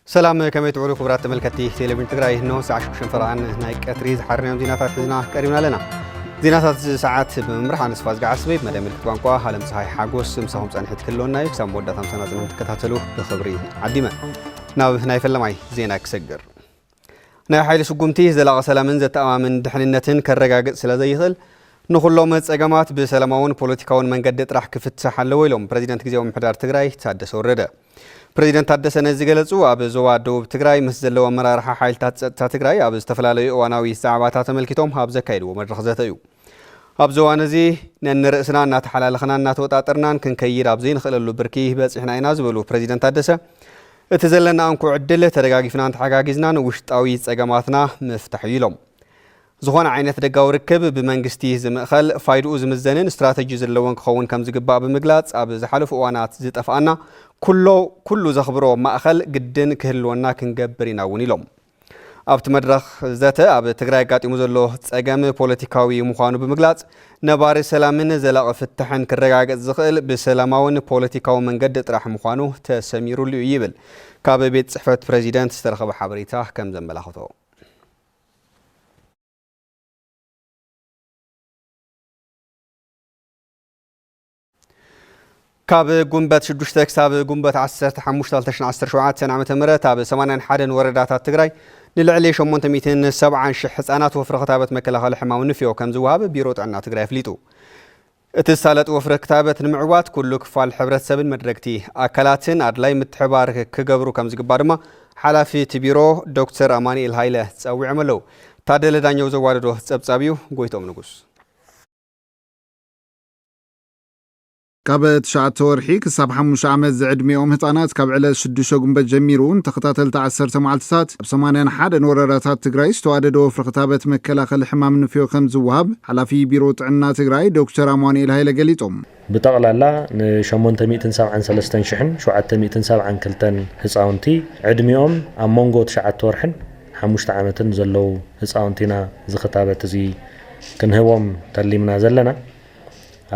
ሰላም፣ ከመይ ትውዕሉ ክቡራት ተመልከትቲ ቴሌቪዥን ትግራይ? እነሆ ሰዓት ሽዱሽተ ፈረቓን ናይ ቀትሪ ዝሓረናዮም ዜናታት ሒዝና ቀሪብና ኣለና። ዜናታት እዚ ሰዓት ብምምራሕ ኣነስፋ ዝገዓስበይ፣ ብመደብ ምልክት ቋንቋ ኣለም ፀሃይ ሓጎስ ምሳኹም ጸንሒት ክህልወና እዩ። ክሳብ መወዳእታ ምሳና ጽንሕም ትከታተሉ ብኽብሪ ዓዲመ። ናብ ናይ ፈለማይ ዜና ክሰግር። ናይ ሓይሊ ስጉምቲ ዘላቒ ሰላምን ዘተኣማምን ድሕንነትን ከረጋግጽ ስለ ዘይኽእል፣ ንኹሎም ጸገማት ብሰላማውን ፖለቲካውን መንገዲ ጥራሕ ክፍትሕ ኣለዎ ኢሎም ፕረዚደንት ግዜያዊ ምምሕዳር ትግራይ ታደሰ ወረደ። ፕረዚደንት ታደሰ ነዚ ገለጹ፣ ኣብ ዞባ ደቡብ ትግራይ ምስ ዘለዉ ኣመራርሓ ሓይልታት ጸጥታ ትግራይ ኣብ ዝተፈላለዩ እዋናዊ ዛዕባታት ተመልኪቶም ኣብ ዘካየድዎ መድረኽ ዘተ እዩ። ኣብዚ እዋን እዚ ነንርእስና እናተሓላለኽና እናተወጣጠርናን ክንከይድ ኣብ ዘይንኽእለሉ ብርኪ በጺሕና ኢና ዝበሉ ፕረዚደንት ታደሰ፣ እቲ ዘለና እንኮ ዕድል ተደጋጊፍናን ተሓጋጊዝናን ውሽጣዊ ጸገማትና ምፍታሕ እዩ ኢሎም። ዝኾነ ዓይነት ደጋዊ ርክብ ብመንግስቲ ዝምእኸል፣ ፋይድኡ ዝምዘንን ስትራተጂ ዘለዎን ክኸውን ከም ዝግባእ ብምግላጽ፣ ኣብ ዝሓለፉ እዋናት ዝጠፍኣና ኩሎ-፣ ኩሉ ዘኽብሮ ማእኸል ግድን ክህልወና ክንገብር ኢና እውን ኢሎም። ኣብቲ መድረኽ ዘተ፣ ኣብ ትግራይ ኣጋጢሙ ዘሎ ጸገም ፖለቲካዊ ምዃኑ ብምግላጽ፣ ነባሪ ሰላምን ዘላቒ ፍትሕን ክረጋገጽ ዝኽእል ብሰላማውን ፖለቲካዊ መንገዲ ጥራሕ ምዃኑ ተሰሚሩሉ እዩ ይብል ካብ ቤት ጽሕፈት ፕረዚደንት ዝተረኸበ ሓበሬታ ከም ዘመላኽቶ። ካብ ጉንበት ሽዱሽተ ክሳብ ጉንበት ዓሰርተ ሓሙሽተ ክልተ ሽሕን ዓሰርተ ሸውዓተን ዓመተ ምህረት ኣብ ሰማንያን ሓደን ወረዳታት ትግራይ ንልዕሊ ሸሞንተ ሚእትን ሰብዓን ሽሕ ህጻናት ወፍሪ ክታበት መከላኸሊ ሕማም ንፍዮ ከም ዝወሃብ ቢሮ ጥዕና ትግራይ ኣፍሊጡ። እቲ ዝሳለጥ ወፍሪ ክታበት ንምዕዋት ኩሉ ክፋል ሕብረተሰብን መድረግቲ ኣካላትን ኣድላይ ምትሕባር ክገብሩ ከም ዝግባእ ድማ ሓላፊ እቲ ቢሮ ዶክተር ኣማኑኤል ሃይለ ጸዊዖም ኣለዉ። ታደለ ዳኘው ዘዋደዶ ጸብጻብ እዩ። ጎይቶም ንጉስ። ካብ ትሽዓተ ወርሒ ክሳብ ሓሙሽተ ዓመት ዝዕድሚኦም ህጻናት ካብ ዕለት ሽዱሽተ ጉንበት ጀሚሩ ንተኸታተልቲ ዓሰርተ መዓልትታት ኣብ ሰማንያን ሓደን ወረዳታት ትግራይ ዝተዋደደ ወፍሪ ክታበት መከላኸሊ ሕማም ንፍዮ ከም ዝወሃብ ሓላፊ ቢሮ ጥዕና ትግራይ ዶክተር ኣማኑኤል ሃይለ ገሊጾም። ብጠቕላላ ንሸሞንተ ሚእትን ሰብዓን ሰለስተን ሽሕን ሸውዓተ ሚእትን ሰብዓን ክልተን ህጻውንቲ ዕድሚኦም ኣብ መንጎ ትሽዓተ ወርሕን ሓሙሽተ ዓመትን ዘለዉ ህጻውንቲና ዝኽታበት እዚ ክንህቦም ተሊምና ዘለና።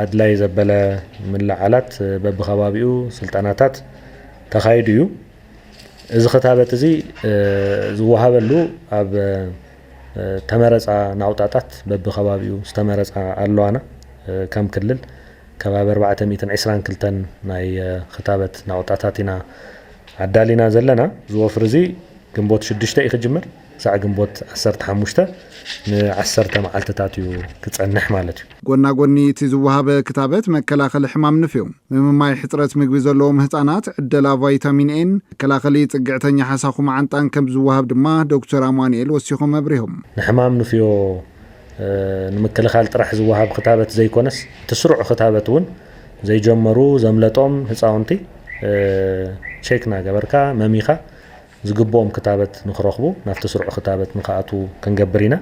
ኣድላይ ዘበለ ምልዓላት በብኸባቢኡ ስልጠናታት ተኻይዱ እዩ። እዚ ክታበት እዚ፣ እ፣ ዝወሃበሉ ኣብ፣ እ፣ ተመረጻ ናቑጣታት በብኸባቢኡ ዝተመረጻ ኣለዋና። እ፣ ከም ክልል ከባቢ ኣርባዕተ ሚእትን ዕስራን ክልተን ናይ፣ እ፣ ክታበት ናቑጣታት ኢና ኣዳሊና ዘለና። እዚ ወፍሪ እዚ ግንቦት ሽዱሽተ እዩ ክጅምር። ክሳዕ ግንቦት ዓሰርተ ሓሙሽተ ንዓሰርተ መዓልትታት እዩ ክጸንሕ ማለት እዩ። ጎና ጎኒ እቲ ዝወሃበ ክታበት መከላኸሊ ሕማም ንፍዮ፣ ምምማይ ሕጽረት ምግቢ ዘለዎም ህጻናት ዕደላ ቫይታሚን ኤን፣ መከላኸሊ ጽግዕተኛ ሓሳኹ መዓንጣን ከም ዝወሃብ ድማ ዶክተር ኣማኑኤል ወሲኾም ኣብሪሆም። ንሕማም ንፍዮ፣ እ፣ ንምክልኻል ጥራሕ ዝወሃብ ክታበት ዘይኮነስ፣ እቲ ስሩዕ ክታበት እውን ዘይጀመሩ ዘምለጦም ህጻውንቲ፣ እ፣ ቼክ እናገበርካ መሚኻ ዝግብኦም ክታበት ንክረኽቡ ናብቲ ስሩዕ ክታበት ንክኣትዉ ክንገብር ኢና።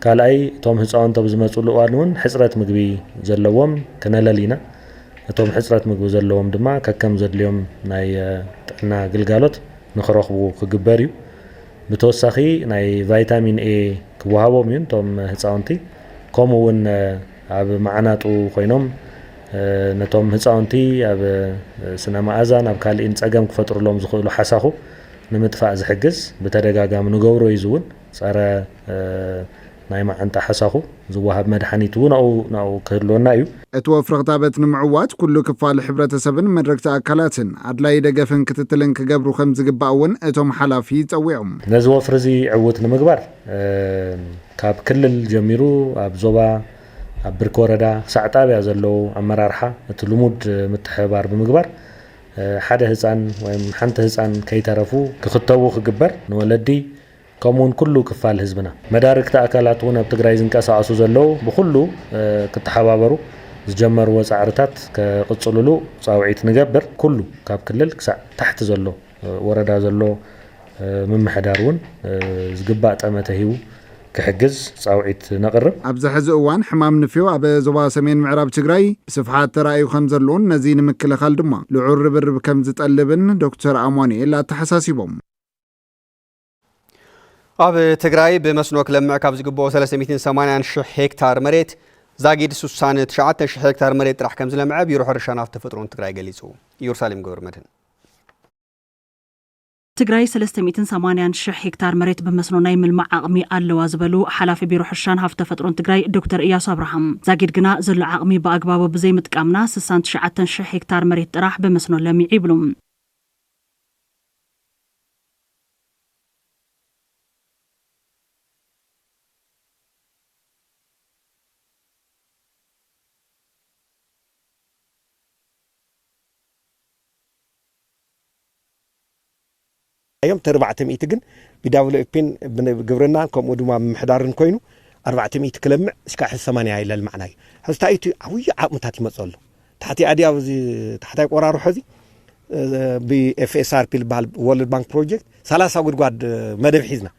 ካልኣይ፣ እቶም ህፃውንቲ ኣብ ዝመፅሉ እዋን እውን ሕፅረት ምግቢ ዘለዎም ክነለሊ ኢና። እቶም ሕፅረት ምግቢ ዘለዎም ድማ ከከም ዘድልዮም ናይ፣ እ፣ ጥዕና ግልጋሎት ንክረኽቡ ክግበር እዩ። ብተወሳኺ ናይ ቫይታሚን ኤ ክወሃቦም እዩ እቶም ህፃውንቲ። ከምኡ እውን፣ እ፣ ኣብ መዓናጡ ኮይኖም፣ እ፣ ነቶም ህፃውንቲ ኣብ፣ እ፣ ስነ መኣዛን ኣብ ካሊእን ፀገም ክፈጥሩሎም ዝኽእሉ ሓሳኹ ንምጥፋእ ዝሕግዝ ብተደጋጋሚ ንገብሮ እዩ። እዚ እውን ፀረ፣ እ፣ ናይ መዓንጣ ሓሳኹ ዝወሃብ መድሓኒት እውን ኣብኡ ናብኡ ክህልወና እዩ። እቲ ወፍሪ ክታበት ንምዕዋት ኩሉ ክፋል ሕብረተሰብን መድረግቲ ኣካላትን ኣድላይ ደገፍን ክትትልን ክገብሩ ከም ዝግባእ እውን እቶም ሓላፊ ጸዊዖም። ነዚ ወፍሪ እዚ ዕዉት ንምግባር፣ እ፣ ካብ ክልል ጀሚሩ ኣብ ዞባ፣ ኣብ ብርኪ ወረዳ ክሳዕ ጣብያ ዘለዉ ኣመራርሓ እቲ ልሙድ ምትሕብባር ብምግባር፣ እ፣ ሓደ ህፃን ወይም ሓንቲ ህፃን ከይተረፉ ክኽተቡ ክግበር፣ ንወለዲ ከምኡውን ኩሉ ክፋል ህዝብና። መዳርግቲ ኣካላት እውን ኣብ ትግራይ ዝንቀሳቐሱ ዘለዉ ብኩሉ፣ እ፣ ክተሓባበሩ ዝጀመርዎ ጻዕርታት ከቕጽልሉ ጻውዒት ንገብር። ኩሉ ካብ ክልል ክሳዕ ታሕቲ ዘሎ፣ እ፣ ወረዳ ዘሎ፣ እ፣ ምምሕዳር እውን፣ እ፣ ዝግባእ ጠመተ ሂቡ ክሕግዝ ጻውዒት ነቕርብ። ኣብዚ ሕዚ እዋን ሕማም ንፍዮ ኣብ ዞባ ሰሜን ምዕራብ ትግራይ ብስፍሓት ተራእዩ ከም ዘሎን ነዚ ንምክልኻል ድማ ልዑል ርብርብ ከም ዝጠልብን ዶክተር ኣማኑኤል ኣተሓሳሲቦም። ኣብ ትግራይ ብመስኖ ክለምዕ ካብ ዝግብኦ ሰለስተ ሚእትን ሰማንያን ሽሕ ሄክታር መሬት ዛጊድ ስሳን ትሽዓተ ሽሕ ሄክታር መሬት ጥራሕ ከም ዝለምዐ ቢሮ ሕርሻን ሃብቲ ተፈጥሮን ትግራይ ገሊጹ። ኢየሩሳሌም ገብረመድህን። ትግራይ ሰለስተ ሚእትን ሰማንያን ሽሕ ሄክታር መሬት ብመስኖ ናይ ምልማዕ ዓቕሚ ኣለዋ ዝበሉ ሓላፊ ቢሮ ሕርሻን ሃፍቲ ተፈጥሮን ትግራይ ዶክተር እያሱ ኣብርሃም፣ ዛጊድ ግና ዘሎ ዓቕሚ ብኣግባቡ ብዘይምጥቃምና ስሳን ትሽዓተን ሽሕ ሄክታር መሬት ጥራሕ ብመስኖ ለሚዑ ይብሉ። እዮም። ተርባዕተ ሚእቲ ግን ብዳብሊው ኤፍ ፒን ብግብርናን ከምኡ ድማ ምምሕዳርን ኮይኑ ኣርባዕተ ሚእቲ ክለምዕ እስካብ ሕዚ ሰማንያ የለልማዕናዮ። ሕዚ እንታይ እቲ ዓብዪ ዓቕምታት ይመፅእ ኣሎ። ታሕቲ ኣድያብ እዚ ታሕታይ ቆራርሖ እዚ ብኤፍኤስኣርፒ ዝበሃል ወርልድ ባንክ ፕሮጀክት ሰላሳ ጉድጓድ መደብ ሒዝና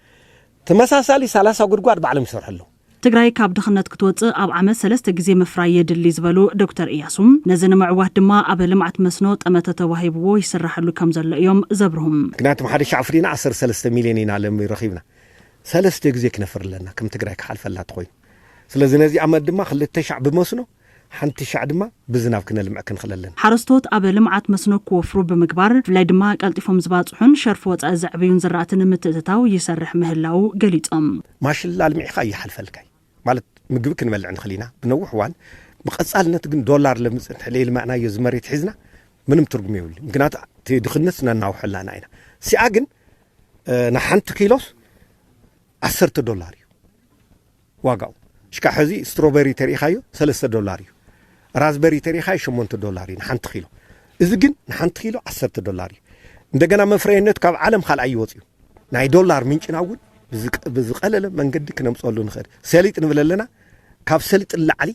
ተመሳሳሊ ሰላሳ ጉድጓድ ባዕሎም ይሰርሑ ኣለዉ። ትግራይ ካብ ድኽነት ክትወፅእ ኣብ ዓመት ሰለስተ ግዜ ምፍራይ የድሊ ዝበሉ ዶክተር እያሱ፣ ነዚ ንምዕዋት ድማ ኣብ ልምዓት መስኖ ጠመተ ተዋሂብዎ ይስራሐሉ ከም ዘሎ እዮም ዘብርሁ። ምክንያቱም ሓደ ሻዕ ፍሪና ዓሰርተ ሰለስተ ሚልዮን ኢና ለም ረኺብና። ሰለስተ ግዜ ክነፍር ኣለና ከም ትግራይ ክሓልፈላ ተኾይኑ። ስለዚ ነዚ ዓመት ድማ ክልተ ሻዕ ብመስኖ ሓንቲ ሻዕ ድማ ብዝናብ ክነልምዕ ክንኽእል ኣለና። ሓረስቶት ኣብ ልምዓት መስኖ ክወፍሩ ብምግባር፣ ብፍላይ ድማ ቀልጢፎም ዝባፅሑን ሸርፊ ወፃኢ ዘዕብዩን ዝራእቲ ንምትእትታው ይሰርሕ ምህላዉ ገሊፆም። ማሽላ ኣልሚዕኻ ይሓልፈልካ እዩ። ማለት ምግቢ ክንበልዕ ንኽእል ኢና ብነዊሕ እዋን፣ ብቐፃልነት ግን ዶላር ለምፅእ እንድሕር ለይልመዕናዮ እዚ መሬት ሒዝና ምንም ትርጉም የብሉ። ምክንያቱ እቲ ድኽነት ነናውሖ ኣላና ኢና። ሲኣ ግን፣ እ፣ ንሓንቲ ኪሎስ ዓሰርተ ዶላር እዩ ዋጋኡ። ሽካ ሕዚ ስትሮበሪ ተሪኢኻዮ ሰለስተ ዶላር እዩ። ራዝበሪ ተሪኢኻዮ ሸሞንተ ዶላር እዩ ንሓንቲ ኪሎ። እዚ ግን ንሓንቲ ኪሎ ዓሰርተ ዶላር እዩ። እንደገና መፍረይነት ካብ ዓለም ካልኣይ ይወፅዩ። ናይ ዶላር ምንጭና እውን ብዝቀ-፣ ብዝቐለለ መንገዲ ክነምፀሉ ንኽእል። ሰሊጥ ንብል ኣለና፣ ካብ ሰሊጥ ንላዕሊ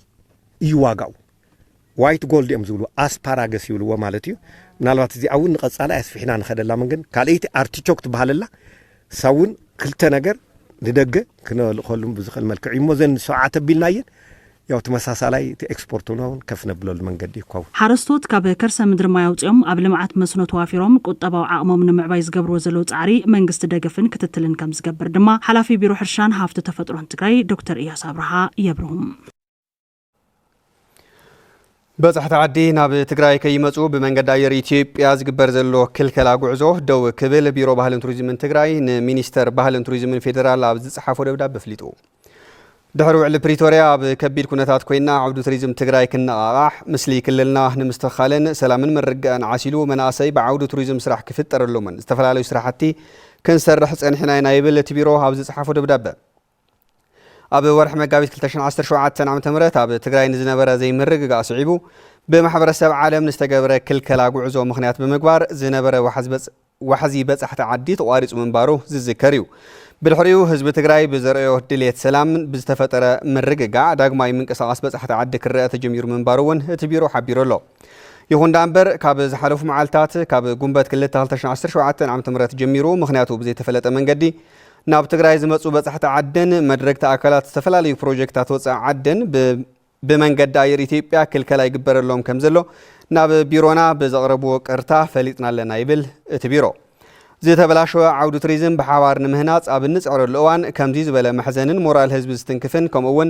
እዩ ዋጋኡ። ዋይት ጎልድ እዮም ዝብሉ፣ ኣስፓራገስ ይብልዎ ማለት እዩ። ምናልባት እዚኣ እውን ንቐፃሊ ኣስፊሕና ንኸደላ መንገዲ። ካልኣይቲ ኣርቲቾክ ትበሃል ኣላ፣ እሳ እውን ክልተ ነገር ንደገ ክነልእኸሉ ብዝኽእል መልክዕ እዩ። እሞ ዘን ሸውዓተ ኣቢልናየን፣ ያው ተመሳሳላይ እቲ ኤክስፖርት እውን ከፍ ነብለሉ መንገዲ ይኸውን። ሓረስቶት ካብ ከርሰ ምድሪ ማይ ኣውፂኦም ኣብ ልምዓት መስኖ ተዋፊሮም ቁጠባዊ ዓቕሞም ንምዕባይ ዝገብርዎ ዘለዉ ፃዕሪ መንግስቲ ደገፍን ክትትልን ከም ዝገብር ድማ ሓላፊ ቢሮ ሕርሻን ሃፍቲ ተፈጥሮን ትግራይ ዶክተር እያሱ ኣብርሃ የብርሁ። በጻሕቲ ዓዲ ናብ ትግራይ ከይመጹ ብመንገዲ ኣየር ኢትዮጵያ ዝግበር ዘሎ ክልከላ ጉዕዞ ደው ክብል ቢሮ ባህልን ቱሪዝምን ትግራይ ንሚኒስተር ባህልን ቱሪዝምን ፌዴራል ኣብ ዝጸሓፎ ደብዳበ ኣፍሊጡ። ድሕሪ ውዕሊ ፕሪቶርያ ኣብ ከቢድ ኩነታት ኮይና ዓውዲ ቱሪዝም ትግራይ ክነቓቓሕ፣ ምስሊ ክልልና ንምስትኽኻልን ሰላምን ምርግጋእን ዓሲሉ መናእሰይ ብዓውዲ ቱሪዝም ስራሕ ክፍጠረሎምን ዝተፈላለዩ ስራሕቲ ክንሰርሕ ጸኒሕና ኢና ይብል እቲ ቢሮ ኣብ ዝጸሓፎ ደብዳበ። ኣብ ወርሒ መጋቢት ክልተ ሽሕን ዓሰርተ ሸውዓተን ዓመተ ምህረት ኣብ ትግራይ ንዝነበረ ዘይምርግጋእ ስዒቡ ብማሕበረሰብ ዓለም ንዝተገበረ ክልከላ ጉዕዞ ምኽንያት ብምግባር ዝነበረ ዋሕዚ በጽ-፣ ዋሕዚ በጻሕቲ ዓዲ ተቋሪጹ ምንባሩ ዝዝከር እዩ። ብድሕሪኡ ህዝቢ ትግራይ ብዘርእዮ ድሌት ሰላም ብዝተፈጠረ ምርግጋእ ዳግማይ ምንቅስቓስ በጻሕቲ ዓዲ ክረአ ተጀሚሩ ምንባሩ እውን እቲ ቢሮ ሓቢሩ ኣሎ። ይኹን ደኣ እምበር፣ ካብ ዝሓለፉ መዓልታት፣ ካብ ጉንበት ክልተ ክልተ ሽሕን ዓሰርተ ሸውዓተን ዓመተ ምህረት ጀሚሩ፣ ምኽንያቱ ብዘይተፈለጠ መንገዲ ናብ ትግራይ ዝመጹ በጻሕቲ ዓድን መድረግቲ ኣካላት ዝተፈላለዩ ፕሮጀክታት ወጻኢ ዓድን ብ-፣ ብመንገዲ ኣየር ኢትዮጵያ ክልከላ ይግበረሎም ከም ዘሎ ናብ ቢሮና ብዘቕረብዎ ቅርታ ፈሊጥና ኣለና ይብል እቲ ቢሮ። ዝተበላሸወ ዓውዲ ቱሪዝም ብሓባር ንምህናጽ ኣብ እንጽዕረሉ እዋን፣ ከምዚ ዝበለ መሕዘንን ሞራል ህዝቢ ዝትንክፍን፣ ከምኡ እውን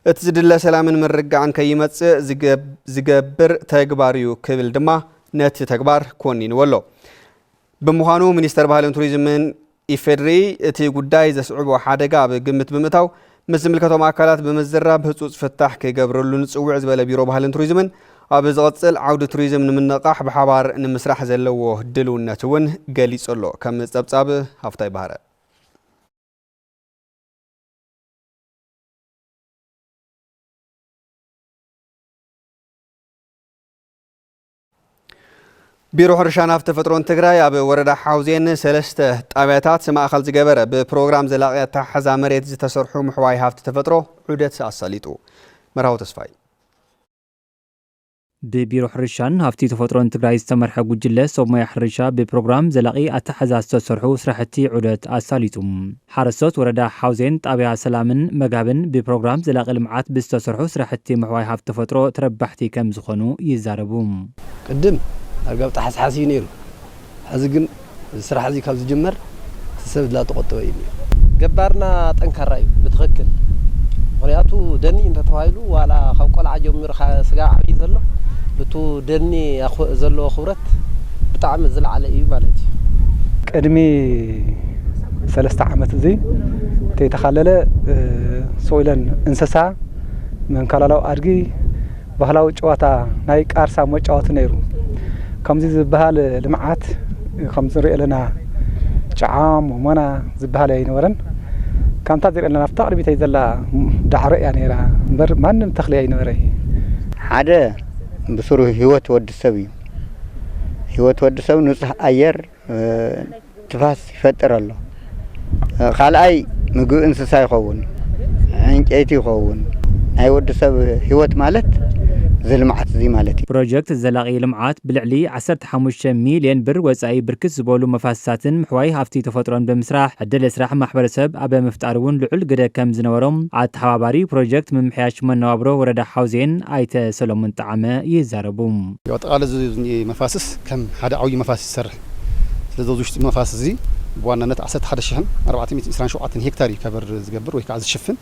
እቲ ዝድለ ሰላምን ምርግጋዕን ከይመጽእ ዝገብ-፣ ዝገብር ተግባር እዩ ክብል ድማ ነቲ ተግባር ኮኒንዎ ኣሎ። ብምዃኑ ሚኒስተር ባህልን ቱሪዝምን ኢፌድሪ እቲ ጉዳይ ዘስዕቦ ሓደጋ ኣብ ግምት ብምእታው፣ ምስ ዝምልከቶም ኣካላት ብምዝራብ ህጹጽ ፍታሕ ክገብረሉ ንጽውዕ ዝበለ ቢሮ ባህልን ቱሪዝምን፣ ኣብ ዝቕጽል ዓውዲ ቱሪዝም ንምንቕቓሕ ብሓባር ንምስራሕ ዘለዎ ድልውነት እውን ገሊጹ ኣሎ። ከም ጸብጻብ ሃፍታይ ባህረ። ቢሮ ሕርሻን ሃፍቲ ተፈጥሮን ትግራይ ኣብ ወረዳ ሓውዜን ሰለስተ ጣብያታት ማእኸል ዝገበረ ብፕሮግራም ዘላቒ ኣተሓሕዛ መሬት ዝተሰርሑ ምሕዋይ ሃፍቲ ተፈጥሮ ዑደት ኣሳሊጡ። መርሃዊ ተስፋይ። ብቢሮ ሕርሻን ሃፍቲ ተፈጥሮን ትግራይ ዝተመርሐ ጉጅለ ሰብ ሞያ ሕርሻ ብፕሮግራም ዘላቒ ኣተሓሕዛ ዝተሰርሑ ስራሕቲ ዑደት ኣሳሊጡ። ሓረስቶት ወረዳ ሓውዜን ጣብያ ሰላምን መጋብን ብፕሮግራም ዘላቒ ልምዓት ብዝተሰርሑ ስራሕቲ ምሕዋይ ሃፍቲ ተፈጥሮ ተረባሕቲ ከም ዝኾኑ ይዛረቡ። ቅድም ኣርጋብ ጣሓስሓስ እዩ ነይሩ። ሕዚ ግን እዚ ስራሕ እዚ ካብ ዝጅመር እቲ ሰብ እናተቆጠበ እዩ ነይሩ። ገባርና ጠንካራ እዩ ብትኽክል። ምኽንያቱ ደኒ እንተተባሂሉ ዋላ ካብ ቆልዓ ጀሚርካ ስጋ ዓብዪ ዘሎ፣ እቱ ደኒ ኣኹ-፣ ዘለዎ ክብረት ብጣዕሚ ዝለዓለ እዩ ማለት እዩ። ቅድሚ ሰለስተ ዓመት እዚ ተይተኻለለ፣ እ፣ ስቕ ኢለን እንስሳ፣ መንካላላው ኣድጊ፣ ባህላዊ ጨዋታ ናይ ቃርሳ መጫወቲ ነይሩ። ከምዚ ዝበሃል ልምዓት ከምዚ ንሪኦ ኣለና ጨዓ፣ ሞሞና ዝበሃል ኣይነበረን። ከምታ ዝሪኦ ኣለና ኣብታ ቅድሚተይ ዘላ ዳዕሮ እያ ነይራ እምበር ማንም ተኽሊ ኣይነበረ። ሓደ ብስሩ ህይወት ወዲ ሰብ እዩ። ህይወት ወዲ ሰብ ንጹህ ኣየር፣ እ፣ ትፋስ ይፈጥር ኣሎ። እ፣ ካልኣይ ምግቢ እንስሳ ይኸውን፣ ዕንጨይቲ ይኸውን። ናይ ወዲ ሰብ ህይወት ማለት እዚ ልምዓት እዚ ማለት እዩ። ፕሮጀክት ዘላቒ ልምዓት ብልዕሊ ዓሰርተ ሓሙሽተ ሚልዮን ብር ወጻኢ ብርክት ዝበሉ መፋስሳትን ምሕዋይ ሃፍቲ ተፈጥሮን ብምስራሕ ዕድል ስራሕ ማሕበረሰብ ኣብ ምፍጣር እውን ልዑል ግደ ከም ዝነበሮም ኣተሓባባሪ ፕሮጀክት ምምሕያሽ መነባብሮ ወረዳ ሓውዜን ኣይተ ሰሎሞን ጣዕመ ይዛረቡ። ያው ኣጠቃላይ እዚ፣ እዚ መፋስስ ከም ሓደ ዓብዪ መፋስስ ይሰርሕ። ስለዚ ኣብዚ ውሽጢ መፋስስ እዚ ብዋናነት ዓሰርተ ሓደ ሽሕን ኣርባዕተ ሚእትን ዕስራን ሸውዓተን ሄክታር እዩ ከቨር ዝገብር ወይ ከዓ ዝሽፍን።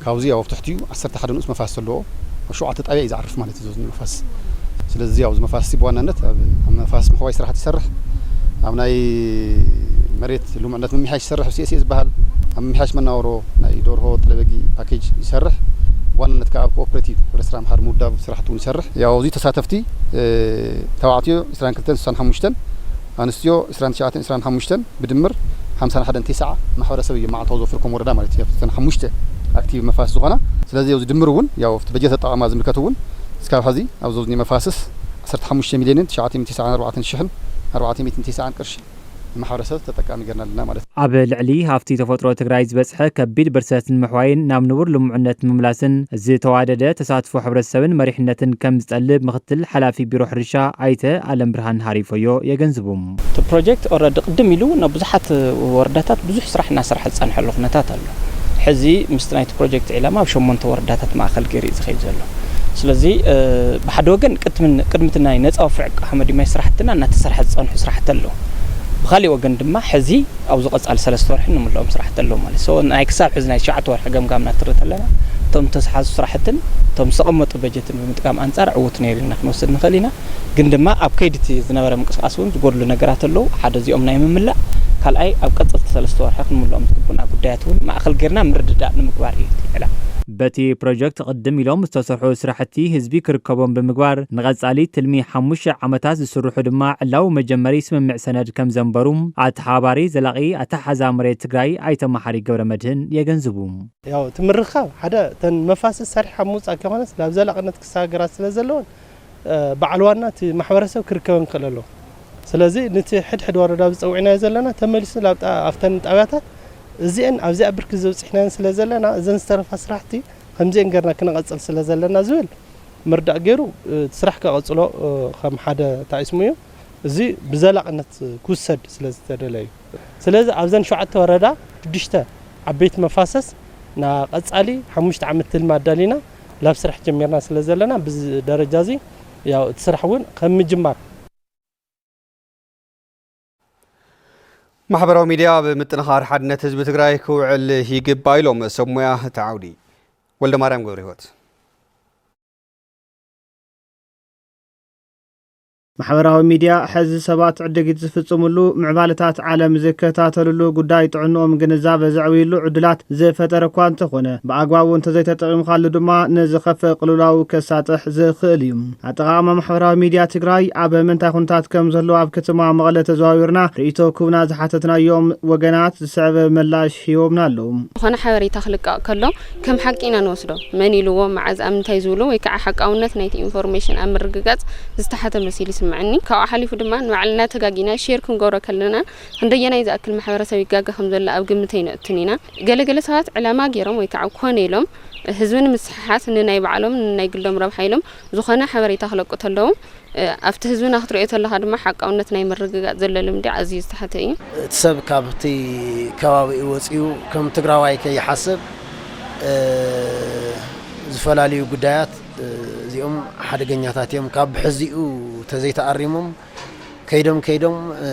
ካብዚ ያው ኣብ ትሕቲኡ ዓሰርተ ሓደ ንኡስ መፋስስ ኣለዎ። ኣብ ሸውዓተ ጣብያ እዩ ዝዓርፍ ማለት እዩ እዚ መፋስስ። ስለዚ ያው እዚ መፋስስ ብዋናነት ኣብ፣ ኣብ መፋስስ ምሕዋይ ስራሕቲ ይሰርሕ። ኣብ ናይ መሬት ልሙዕነት ምምሕያሽ ይሰርሕ፣ ኣብ ሲ ኤስ ኤ ዝበሃል፣ ኣብ ምምሕያሽ መናወሮ ናይ ደርሆ፣ ጠለበጊ ፓኬጅ ይሰርሕ። ብዋናነት ከዓ ኣብ ኮኦፐሬቲቭ ህብረት ስራሕ ምሓር ምውዳብ ስራሕቲ እውን ይሰርሕ። ያው እዚ ተሳተፍቲ፣ እ፣ ተባዕትዮ ዕስራን ክልተን ስሳን ሓሙሽተን፣ ኣንስትዮ ዕስራን ትሽዓተን ዕስራን ሓሙሽተን ብድምር ሓምሳን ሓደን ተስዓ ማሕበረሰብ እዩ መዓልታዊ ዘፍሪ ከም ወረዳ ማለት እዩ። ኣብተን ሓሙሽተ ኣክቲቭ መፋስስ ዝኾና። ስለዚ ኣብዚ ድምር እውን ያው ኣብቲ በጀት ኣጠቓቕማ ዝምልከት እውን እስካብ ሐዚ ኣብዚ ዝኒ መፋስስ ዓሰርተ ሓሙሽተ ሚልዮንን ትሽዓተ ሚእትን ተስዓን ኣርባዕተን ሽሕን ኣርባዕተ ሚእትን ተስዓን ቅርሺ ንማሕበረሰብ ተጠቃሚ ጌርና ኣለና ማለት እዩ። ኣብ ልዕሊ ሃፍቲ ተፈጥሮ ትግራይ ዝበፅሐ ከቢድ ብርሰት ንምሕዋይን ናብ ንቡር ልሙዕነት ንምምላስን ዝተዋደደ ተሳትፎ ሕብረተሰብን መሪሕነትን ከም ዝጠልብ ምክትል ሓላፊ ቢሮ ሕርሻ ኣይተ ኣለም ብርሃን ሃሪፎዮ የገንዝቡ። እቲ ፕሮጀክት ኦልረዲ ቅድም ኢሉ ናብ ብዙሓት ወረዳታት ብዙሕ ስራሕ እናሰርሐ ዝፀንሐሉ ኩነታት ኣሎ። ሕዚ ምስቲ ናይቲ ፕሮጀክት ዒላማ ኣብ ሸሞንተ ወረዳታት ማእኸል ገይሩ እዩ ዝኸይድ ዘሎ። ስለዚ፣ እ፣ ብሓደ ወገን ቅድሚ፣ ቅድሚ እቲ ናይ ነፃ ወፍሪ ዕቃ ሓመድ ማይ ስራሕትና እናተሰርሐ ዝፀንሑ ስራሕቲ ኣለዉ። ብኻሊእ ወገን ድማ ሕዚ ኣብዚ ቀፃሊ ሰለስተ ወርሒ ንምልኦም ስራሕቲ ኣለዉ ማለት እዩ። ሶ ናይ ክሳብ ሕዚ ናይ ትሽዓተ ወርሒ ገምጋም እናትርእ ተለና እቶም ዝተሰሓዙ ስራሕትን እቶም ዝተቐመጡ በጀትን ብምጥቃም ኣንፃር ዕዉት ነይሩ ኢልና ክንወስድ ንኽእል ኢና። ግን ድማ ኣብ ከይዲ እቲ ዝነበረ ምንቅስቃስ እውን ዝጎድሉ ነገራት ኣለዉ። ሓደ እዚኦም ናይ ምምላእ፣ ካልኣይ ኣብ ቀፀልቲ ሰለስተ ወርሒ ክንምልኦም ዝግቡና ጉዳያት እውን ማእኸል ጌርና ምርድዳእ ንምግባር እዩ እቲ ዕላማ። በቲ ፕሮጀክት ቅድም ኢሎም ዝተሰርሑ ስራሕቲ ህዝቢ ክርከቦም ብምግባር ንቐፃሊ ትልሚ ሓሙሽተ ዓመታት ዝስርሑ ድማ ዕላዊ መጀመሪ ስምምዕ ሰነድ ከም ዘንበሩ ኣተሓባባሪ ዘላቒ ኣተሓዛ መሬት ትግራይ ኣይተ መሓሪ ገብረ መድህን የገንዝቡ። ያው እቲ ምርኻብ ሓደ እተን መፋስስ ሰሪሕካ ምውፃእ ከይኮነስ ናብ ዘላቕነት ክሰጋገራ ስለ ዘለወን፣ እ፣ በዓል ዋና እቲ ማሕበረሰብ ክርከበን ክኽእል ኣለዎ። ስለዚ ነቲ ሕድሕድ ወረዳ ዝፀውዕናዮ ዘለና ተመሊሱ ናብ ጣ-፣ ኣብተን ጣብያታት እዚአን ኣብዚኣ ብርኪ ዘብፅሕናየን ስለ ዘለና እዘን ዝተረፋ ስራሕቲ ከምዚአን ገርና ክነቐፅል ስለ ዘለና ዝብል ምርዳእ ገይሩ፣ እ፣ እቲ ስራሕ ከቐፅሎ፣ እ፣ ከም ሓደ ተኣይስሙ እዩ። እዚ ብዘላቕነት ክውሰድ ስለ ዝተደለ እዩ። ስለዚ ኣብዘን ሸውዓተ ወረዳ ሽዱሽተ ዓበይቲ መፋሰስ ና ቀጻሊ ሓሙሽተ ዓመት ትልሚ ኣዳሊና ላብ ስራሕ ጀሚርና ስለ ዘለና፣ ብዚ ደረጃ እዚ ያው እቲ ስራሕ እውን ከም ምጅማር። ማሕበራዊ ሚድያ ኣብ ምጥንኻር ሓድነት ህዝቢ ትግራይ ክውዕል ይግባእ ኢሎም ሰብ ሞያ እቲ ዓውዲ። ወልደማርያም ገብረህይወት። ማሕበራዊ ሚድያ ሕዚ ሰባት ዕድጊት ዝፍጽምሉ፣ ምዕባለታት ዓለም ዝከታተልሉ፣ ጉዳይ ጥዕንኦም ግንዛበ ዘዕብይሉ ዕድላት ዝፈጠረ እኳ እንተኾነ፣ ብኣግባቡ እንተዘይተጠቒምካሉ ድማ ንዝኸፍእ ቅልውላው ከሳጥሕ ዝኽእል እዩ። ኣጠቓቕማ ማሕበራዊ ሚድያ ትግራይ ኣብ ምንታይ ኩነታት ከም ዘሎ ኣብ ከተማ መቐለ ተዘዋዊርና ርእይቶ ክህቡና ዝሓተትናዮም ወገናት ዝስዕብ ምላሽ ሂቦምና ኣለዉ። ዝኾነ ሓበሬታ ክልቀቕ ከሎ ከም ሓቂ ኢና ንወስዶ። መን ኢልዎ፣ መዓዝ፣ ኣብ ምንታይ ዝብሉ ወይ ከዓ ሓቃውነት ናይቲ ኢንፎርሜሽን ኣብ ምርግጋፅ ዝተሓተ መሲሉ ይስምዐኒ። ካብኡ ሓሊፉ ድማ ንባዕልና ተጋጊና ሼር ክንገብሮ ከለና ክንደየናይ ዝኣክል ማሕበረሰብ ይጋገ ከም ዘሎ ኣብ ግምት ኣይነእቱን ኢና። ገለገለ ሰባት ዕላማ ገይሮም ወይ ከዓ ኮነ ኢሎም ህዝቢ ንምስሕሓት ንናይ ባዕሎም ንናይ ግሎም ረብሓ ኢሎም ዝኾነ ሓበሬታ ክለቁ ተለዉ፣ እ፣ ኣብቲ ህዝብና ክትሪኦ ተለኻ ድማ ሓቃውነት ናይ ምርግጋፅ ዘሎ ልምዲ ኣዝዩ ዝተሓተ እዩ። እቲ ሰብ ካብቲ ከባቢኡ ወፂኡ ከም ትግራዋይ ከይሓስብ፣ እ፣ ዝተፈላለዩ ጉዳያት፣ እ፣ እዚኦም ሓደገኛታት እዮም። ካብ ብሕዚኡ ተዘይተኣሪሞም ከይዶም ከይዶም፣ እ፣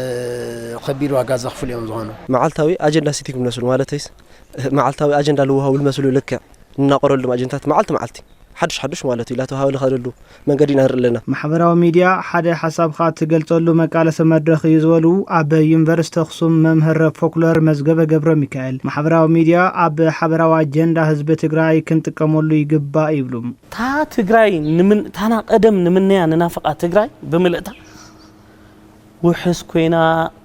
ከቢድ ዋጋ ዘኽፍሉ እዮም ዝኾኑ። መዓልታዊ ኣጀንዳ ሲቲክ ዝመስሉ ማለተይስ መዓልታዊ ኣጀንዳ ልወሃቡ ዝመስሉ ልክዕ እናቐረሉ ድማ ኣጀንዳታት መዓልቲ መዓልቲ ሓዱሽ ሓዱሽ ማለት እዩ፣ ላተባሃበ ዝኸደሉ መንገዲ ኢና ንርኢ ኣለና። ማሕበራዊ ሚድያ ሓደ ሓሳብካ እትገልጸሉ መቃለሲ መድረኽ እዩ ዝበሉ ኣብ ዩኒቨርሲቲ ኣኽሱም መምህር ፎክሎር መዝገበ ገብረ ሚካኤል፣ ማሕበራዊ ሚድያ ኣብ ሓበራዊ ኣጀንዳ ህዝቢ ትግራይ ክንጥቀመሉ ይግባእ ይብሉ። እታ ትግራይ እታና ቀደም ንምነያ ንናፍቃ ትግራይ ብምልእታ ውሕስ ኮይና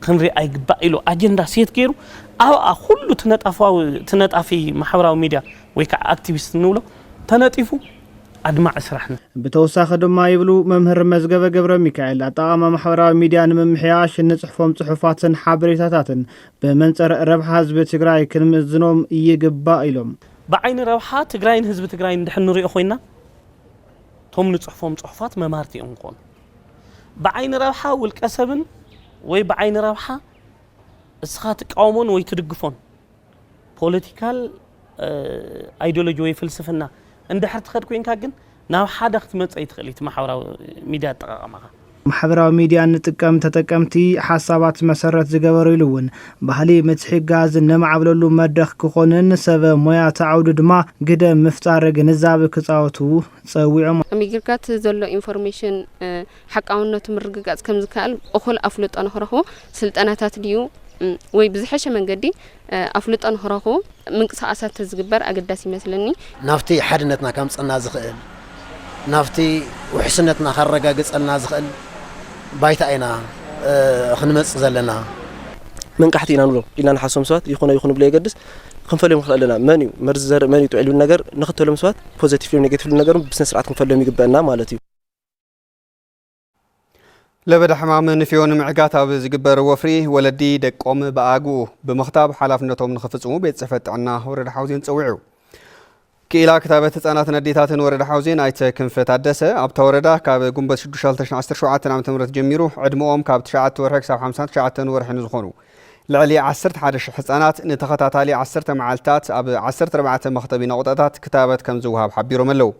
ክንሪኣ ይግባእ ኢሉ ኣጀንዳ ሴት ገይሩ ኣብኣ ኩሉ ትነጣፋዊ ትነጣፊ ማሕበራዊ ሚድያ ወይ ከዓ ኣክቲቪስት ንብሎ ተነጢፉ ኣድማዒ ስራሕ ን። ብተወሳኺ ድማ ይብሉ መምህር መዝገበ ገብረ ሚካኤል፣ ኣጠቓቕማ ማሕበራዊ ሚድያ ንምምሕያሽ እንፅሕፎም ፅሑፋትን ሓበሬታታትን ብመንፅር ረብሓ ህዝቢ ትግራይ ክንምዝኖም ይግባእ ኢሎም። ብዓይኒ ረብሓ ትግራይን ህዝቢ ትግራይን እንድሕር ንሪኦ ኮይና እቶም ንፅሕፎም ፅሑፋት መማርቲ እዮም ክኾኑ። ብዓይኒ ረብሓ ውልቀ ሰብን ወይ ብዓይኒ ረብሓ እስኻ ትቃወሞን ወይ ትድግፎን ፖለቲካል ኣይዲዮሎጂ ወይ ፍልስፍና እንድሕር ትኸድ ኮይንካ ግን ናብ ሓደ ክትመፀ ይትኽእል እቲ ማሕበራዊ ሚድያ ኣጠቃቀማኻ። ማሕበራዊ ሚድያ እንጥቀም ተጠቀምቲ ሓሳባት መሰረት ዝገበሩ ኢሉ እውን ባህሊ ምትሕግጋዝ እነማዕብለሉ መድረኽ ክኾንን ሰብ ሞያ እቲ ዓውዲ ድማ ግደ ምፍጣር ግንዛበ ክፃወቱ ፀዊዖም። ኣብ ሚግርጋት ዘሎ ኢንፎርሜሽን ሓቃውነቱ ምርግጋፅ ከምዝከኣል እኹል ኣፍልጦ ንክረኽቡ ስልጠናታት ድዩ ወይ ብዝሐሸ መንገዲ ኣፍልጦ ንክረኽቡ ምንቅስቃሳት ተዝግበር ኣገዳሲ ይመስለኒ። ናብቲ ሓድነትና ከምፀና ዝኽእል ናብቲ ውሕስነትና ካረጋግፀልና ዝኽእል ባይታ ኢና ክንመፅ ዘለና። መንቃሕቲ ኢና ንብሎ ኢልና ንሓሶም ሰባት ይኹነ ይኹኑ ብለየገድስ ክንፈልዮም ንኽእል ኣለና። መን እዩ መርዚ ዘርእ መን እዩ ጥዑይ ዝብል ነገር ንኽተሎም ሰባት ፖዘቲቭ ኔጌቲቭ ነገር ብስነ ስርዓት ክንፈልዮም ይግበአና ማለት እዩ። ለበዳ ሕማም ንፍዮ ንምዕጋት ኣብ ዝግበር ወፍሪ ወለዲ ደቆም ብኣግኡ ብምኽታብ ሓላፍነቶም ንኽፍፅሙ ቤት ፅሕፈት ጥዕና ወረዳ ሓውዜን ፀዊዑ። ክኢላ ክታበት ህፃናትን ኣዴታትን ወረዳ ሓውዜን ኣይተ ክንፈ ታደሰ ኣብታ ወረዳ ካብ ጉንበት ሽዱሽተ ክልተ ሽሕን ዓሰርተ ሸውዓተን ዓመተ ምህረት ጀሚሩ ዕድመኦም ካብ ትሽዓተ ወርሒ ክሳብ ሓምሳን ትሽዓተን ወርሒ ንዝኾኑ ልዕሊ ዓሰርተ ሓደ ሽሕ ህፃናት ንተኸታታሊ ዓሰርተ መዓልታት ኣብ ዓሰርተ ኣርባዕተ መኽተቢ ነቑጣታት ክታበት ከም ዝወሃብ ሓቢሮም ኣለዉ።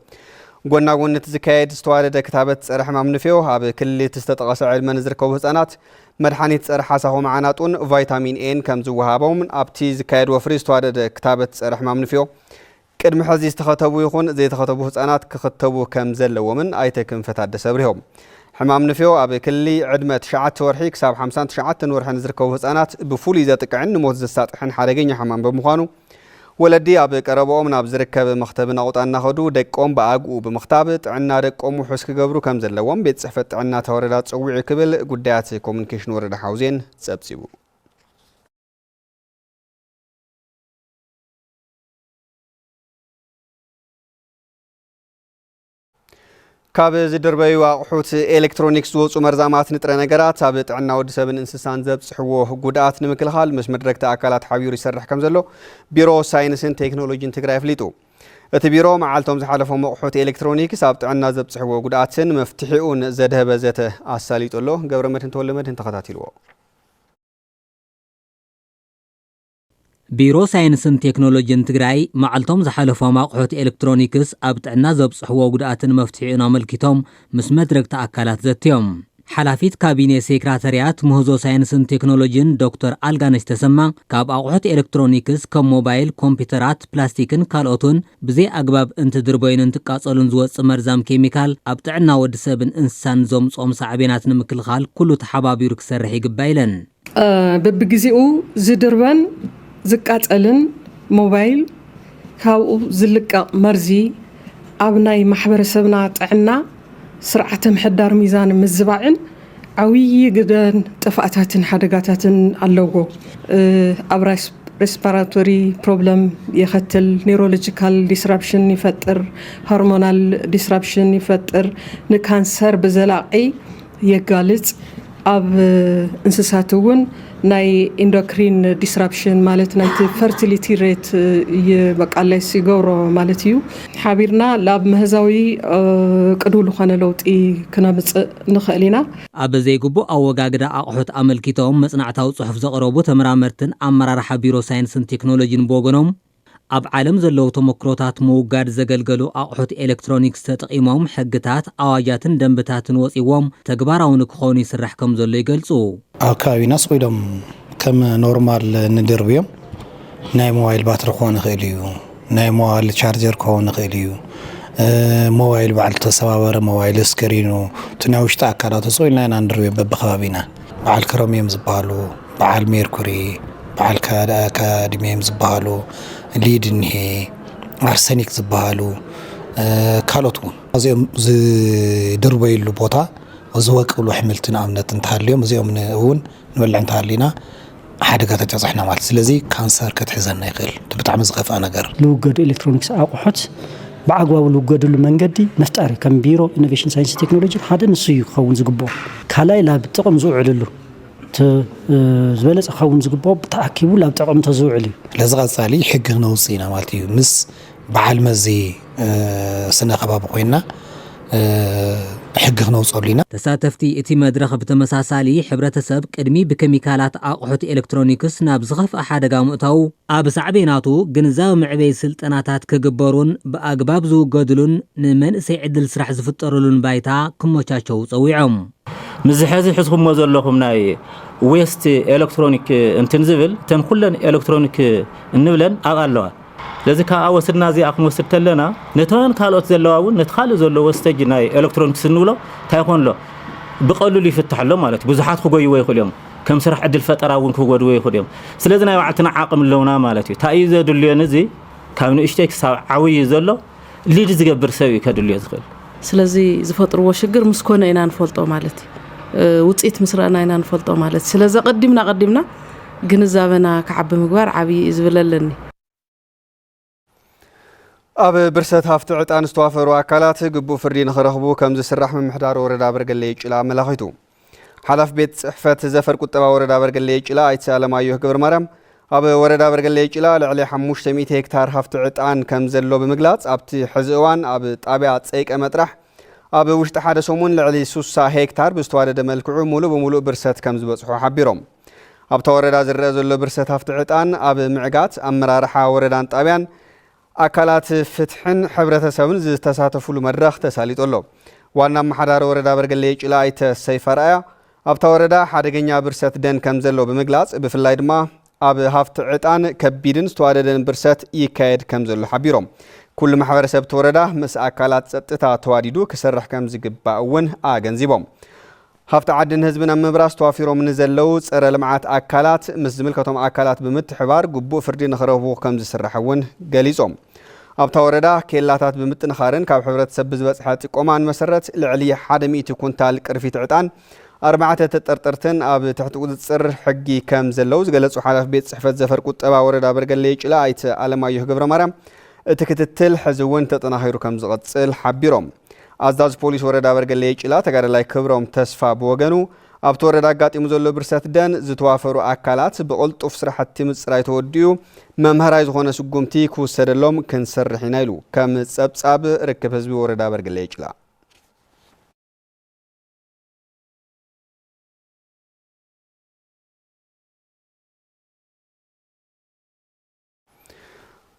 ጎና ጎኒ እቲ ዝካየድ ዝተዋደደ ክታበት ጸረ ሕማም ንፍዮ ኣብ ክልል እቲ ዝተጠቐሰ ዕድመ ንዝርከቡ ህፃናት መድሓኒት ጸረ ሓሳኹ መዓናጡን ቫይታሚን ኤን ከም ዝወሃቦምን ኣብቲ ዝካየድ ወፍሪ ዝተዋደደ ክታበት ጸረ ሕማም ንፍዮ ቅድሚ ሕዚ ዝተኸተቡ ይኹን ዘይተኸተቡ ህፃናት ክኽተቡ ከም ዘለዎምን ኣይተ ክንፈ ታደሰ ኣብሪሆም። ሕማም ንፍዮ ኣብ ክሊ ዕድመ ትሽዓተ ወርሒ ክሳብ ሓምሳን ትሽዓተን ወርሒ ንዝርከቡ ህፃናት ብፍሉይ ዘጥቅዕን ንሞት ዘሳጥሕን ሓደገኛ ሕማም ብምዃኑ ወለዲ ኣብ ቀረባኦም ናብ ዝርከብ መኽተቢ ናቑጣ እናኸዱ ደቆም ብኣግኡ ብምኽታብ ጥዕና ደቆም ውሑስ ክገብሩ ከም ዘለዎም ቤት ፅሕፈት ጥዕና እታ ወረዳ ፀዊዑ ክብል ጉዳያት ኮሙኒኬሽን ወረዳ ሓውዜን ፀብፂቡ። ካብ ዝድርበዩ ኣቑሑት ኤሌክትሮኒክስ ዝወፁ መርዛማት ንጥረ ነገራት ኣብ ጥዕና ወዲ ሰብን እንስሳን ዘብፅሕዎ ጉድኣት ንምክልኻል ምስ መድረግቲ ኣካላት ሓቢሩ ይሰርሕ ከም ዘሎ ቢሮ ሳይንስን ቴክኖሎጂን ትግራይ ኣፍሊጡ። እቲ ቢሮ መዓልቶም ዝሓለፎም ኣቑሑት ኤሌክትሮኒክስ ኣብ ጥዕና ዘብፅሕዎ ጉድኣትን መፍትሒኡን ዘድሀበ ዘተ ኣሳሊጡ ኣሎ። ገብረመድህን ተወልደመድህን ተኸታቲልዎ። ቢሮ ሳይንስን ቴክኖሎጂን ትግራይ መዓልቶም ዝሓለፎም ኣቑሑት ኤሌክትሮኒክስ ኣብ ጥዕና ዘብፅሕዎ ጉድኣትን መፍትሒኡን ኣመልኪቶም ምስ መድረግቲ ኣካላት ዘትዮም። ሓላፊት ካቢኔ ሴክራተርያት ምህዞ ሳይንስን ቴክኖሎጂን ዶክተር ኣልጋነሽ ተሰማ ካብ ኣቑሑት ኤሌክትሮኒክስ ከም ሞባይል፣ ኮምፒውተራት፣ ፕላስቲክን ካልኦትን ብዘይ ኣግባብ እንትድርበዩን እንትቃጸሉን ዝወጽእ መርዛም ኬሚካል ኣብ ጥዕና ወዲ ሰብን እንስሳን ዘምጽኦም ሳዕቤናት ንምክልኻል ኩሉ ተሓባቢሩ ክሰርሕ ይግባእ ኢለን። በብግዜኡ ዝድርበን ዝቃጸልን ሞባይል ካብኡ ዝልቀቕ መርዚ ኣብ ናይ ማሕበረሰብና ጥዕና፣ ስርዓተ ምሕዳር ሚዛን ምዝባዕን ዓብዪ ግደን ጥፍኣታትን ሓደጋታትን ኣለዎ። ኣብ ሬስፓራቶሪ ፕሮብለም የኸትል፣ ኒውሮሎጂካል ዲስራፕሽን ይፈጥር፣ ሆርሞናል ዲስራፕሽን ይፈጥር፣ ንካንሰር ብዘላቒ የጋልጽ። ኣብ እንስሳት እውን ናይ ኢንዶክሪን ዲስራፕሽን ማለት ናይቲ ፈርቲሊቲ ሬት በቃ ሌስ ይገብሮ ማለት እዩ። ሓቢርና ላብ ምህዛዊ ቅዱል ዝኾነ ለውጢ ክነምፅእ ንኽእል ኢና። ኣብ ዘይግቡእ ኣወጋግዳ ኣቑሑት ኣመልኪቶም መፅናዕታዊ ፅሑፍ ዘቕረቡ ተመራመርትን ኣመራርሓ ቢሮ ሳይንስን ቴክኖሎጂን ብወገኖም ኣብ ዓለም ዘለዉ ተመክሮታት ምውጋድ ዘገልገሉ ኣቑሑት ኤሌክትሮኒክስ ተጠቒሞም ሕግታት፣ ኣዋጃትን ደንብታትን ወጺዎም ተግባራዊ ንክኾኑ ይስራሕ ከም ዘሎ ይገልጹ። ኣብ ከባቢና ስቕ ኢሎም ከም ኖርማል ንድርብዮም ናይ ሞባይል ባትሪ ክኾን ይኽእል እዩ፣ ናይ ሞባይል ቻርጀር ክኸውን ይኽእል እዩ፣ ሞባይል በዓል ተሰባበረ፣ ሞባይል ስክሪኑ፣ እቲ ናይ ውሽጢ ኣካላቱ ስቕ ኢልና ኢና ንርብዮ በብከባቢና። በዓል ክሮሚየም ዝበሃሉ፣ በዓል ሜርኩሪ፣ በዓል ካድ-፣ ካድሚየም ዝበሃሉ፣ ሊድ እኒሄ፣ ኣርሰኒክ ዝበሃሉ፣ ካልኦት እውን። እዚኦም ዝድርበይሉ ቦታ ዝወቅሉ ኣሕምልቲ ንኣብነት እንተሃልዮም፣ እዚኦም ን-፣ እውን ንበልዕ እንተሃሊና ሓደጋ ተጫፃሕና ማለት። ስለዚ ካንሰር ከትሕዘና ይኽእል። እቲ ብጣዕሚ ዝኸፍኣ ነገር። ዝውገዱ ኤሌክትሮኒክስ ኣቑሑት ብኣግባቡ ዝውገድሉ መንገዲ ምፍጣር እዩ። ከም ቢሮ ኢኖቬሽን ሳይንስ ቴክኖሎጂ ሓደ ንሱ እዩ ክኸውን ዝግብኦ። ካልኣይ ላብ ጥቕም ዝውዕልሉ እቲ፣ እ፣ ዝበለጸ ክኸውን ዝግብኦ ተኣኪቡ ላብ ጥቕሚ ተዝውዕል እዩ። ስለዚ ቀጻሊ ሕጊ ክነውጽእ ኢና ማለት እዩ። ምስ በዓል መዚ፣ እ፣ ስነ ከባቢ ኮይንና፣ እ፣ ሕጊ ክነውጸሉ ኢና። ተሳተፍቲ እቲ መድረኽ ብተመሳሳሊ ሕብረተሰብ ቅድሚ ብኬሚካላት ኣቑሑት ኤሌክትሮኒክስ ናብ ዝኸፍኣ ሓደጋ ምእታዉ ኣብ ሳዕቤናቱ ግንዛበ መዕበዪ ስልጠናታት ክግበሩን ብኣግባብ ዝውገድሉን ንመንእሰይ ዕድል ስራሕ ዝፍጠረሉን ባይታ ክመቻቸዉ ጸዊዖም። ምስዚ ሕዚ ሕዝኹሞ ዘለኹም ናይ ዌስት ኤሌክትሮኒክ እንትን ዝብል፣ እተን ኩለን ኤሌክትሮኒክ እንብለን ኣብኣ ኣለዋ። ስለዚ ካብኣ ወስድና እዚኣ ክንወስድ ተለና፣ ነተን ካልኦት ዘለዋ እውን ነቲ ካልእ ዘሎ ወስተጅ ናይ ኤሌክትሮኒክስ እንብሎ እንታይ ይኾን ኣሎ? ብቐሉሉ ይፍታሕ ኣሎ ማለት እዩ። ብዙሓት ክጎይዎ ይኽእሉ እዮም። ከም ስራሕ ዕድል ፈጠራ እውን ክጎድዎ ይኽእሉ እዮም። ስለዚ ናይ ባዕልትና ዓቕሚ ኣለውና ማለት እዩ። እንታይ እዩ ዘድልዮን እዚ ካብ ንእሽተይ ክሳብ ዓብዪ ዘሎ ሊድ ዝገብር ሰብ እዩ ከድልዮ ዝኽእል። ስለዚ ዝፈጥርዎ ሽግር ምስ ኮነ ኢና ንፈልጦ ማለት እዩ። እ፣ ውፅኢት ምስ ረኣና ኢና ንፈልጦ ማለት እዩ። ስለዚ ኣቐዲምና ኣቐዲምና ግንዛበና ክዓቢ ምግባር ዓብዪ እዩ ዝብል ኣለኒ። ኣብ ብርሰት ሃፍቲ ዕጣን ዝተዋፈሩ ኣካላት ግቡእ ፍርዲ ንኽረኽቡ ከም ዝስራሕ ምምሕዳር ወረዳ በርገሌ ጭላ ኣመላኺቱ። ሓላፊ ቤት ጽሕፈት ዘፈር ቁጠባ ወረዳ በርገሌ ጭላ ኣይተ ኣለማየሁ ገብረ ማርያም ኣብ ወረዳ በርገሌ ጭላ ልዕሊ ሓሙሽተ ሚእቲ ሄክታር ሃፍቲ ዕጣን ከም ዘሎ ብምግላጽ፣ ኣብቲ ሕዚ እዋን ኣብ ጣብያ ጸይቀመ ጥራሕ ኣብ ውሽጢ ሓደ ሰሙን ልዕሊ ሱሳ ሄክታር ብዝተዋደደ መልክዑ ሙሉእ ብሙሉእ ብርሰት ከም ዝበጽሖ ሓቢሮም። ኣብታ ወረዳ ዝረአ ዘሎ ብርሰት ሃፍቲ ዕጣን ኣብ ምዕጋት ኣመራርሓ ወረዳን ጣብያን ኣካላት ፍትሕን ሕብረተሰብን ዝተሳተፉሉ መድረኽ ተሳሊጡ ኣሎ። ዋና ኣመሓዳሪ ወረዳ በርገሌ ጭላ ኣይተ ሰይፈ ኣርኣያ ኣብታ ወረዳ ሓደገኛ ብርሰት ደን ከም ዘሎ ብምግላጽ፣ ብፍላይ ድማ ኣብ ሃፍቲ ዕጣን ከቢድን ዝተዋደደን ብርሰት ይካየድ ከም ዘሎ ሓቢሮም። ኩሉ ማሕበረሰብ እቲ ወረዳ ምስ ኣካላት ጸጥታ ተዋዲዱ ክሰርሕ ከም ዝግባእ እውን ኣገንዚቦም። ሃፍቲ ዓድን ህዝብን ኣብ ምብራስ ተዋፊሮም ንዘለዉ ጸረ ልምዓት ኣካላት ምስ ዝምልከቶም ኣካላት ብምትሕባር ግቡእ ፍርዲ ንኽረኽቡ ከም ዝስራሕ እውን ገሊጾም። ኣብታ ወረዳ ኬላታት ብምጥንኻርን ካብ ሕብረተሰብ ብዝበጽሐ ጥቆማን መሰረት ልዕሊ ሓደ ሚእቲ ኩንታል ቅርፊት ዕጣን፣ ኣርባዕተ ተጠርጠርትን ኣብ ትሕቲ ቁጽጽር ሕጊ ከም ዘለዉ ዝገለጹ ሓላፊ ቤት ጽሕፈት ዘፈር ቁጠባ ወረዳ በርገሌ ጭላ ኣይተ ኣለማየሁ ገብረ ማርያም፣ እቲ ክትትል ሕዚ እውን ተጠናኺሩ ከም ዝቐጽል ሓቢሮም። ኣዛዚ ፖሊስ ወረዳ በርገሌ ጭላ ተጋዳላይ ክብሮም ተስፋ ብወገኑ፣ ኣብቲ ወረዳ ኣጋጢሙ ዘሎ ብርሰት ደን ዝተዋፈሩ ኣካላት ብቕልጡፍ ስራሕቲ ምጽራይ ተወዲኡ መምሃራይ ዝኾነ ስጉምቲ ክውሰደሎም ክንሰርሕ ኢና ኢሉ። ከም ጸብጻብ ርክብ ህዝቢ ወረዳ በርገሌ ጭላ።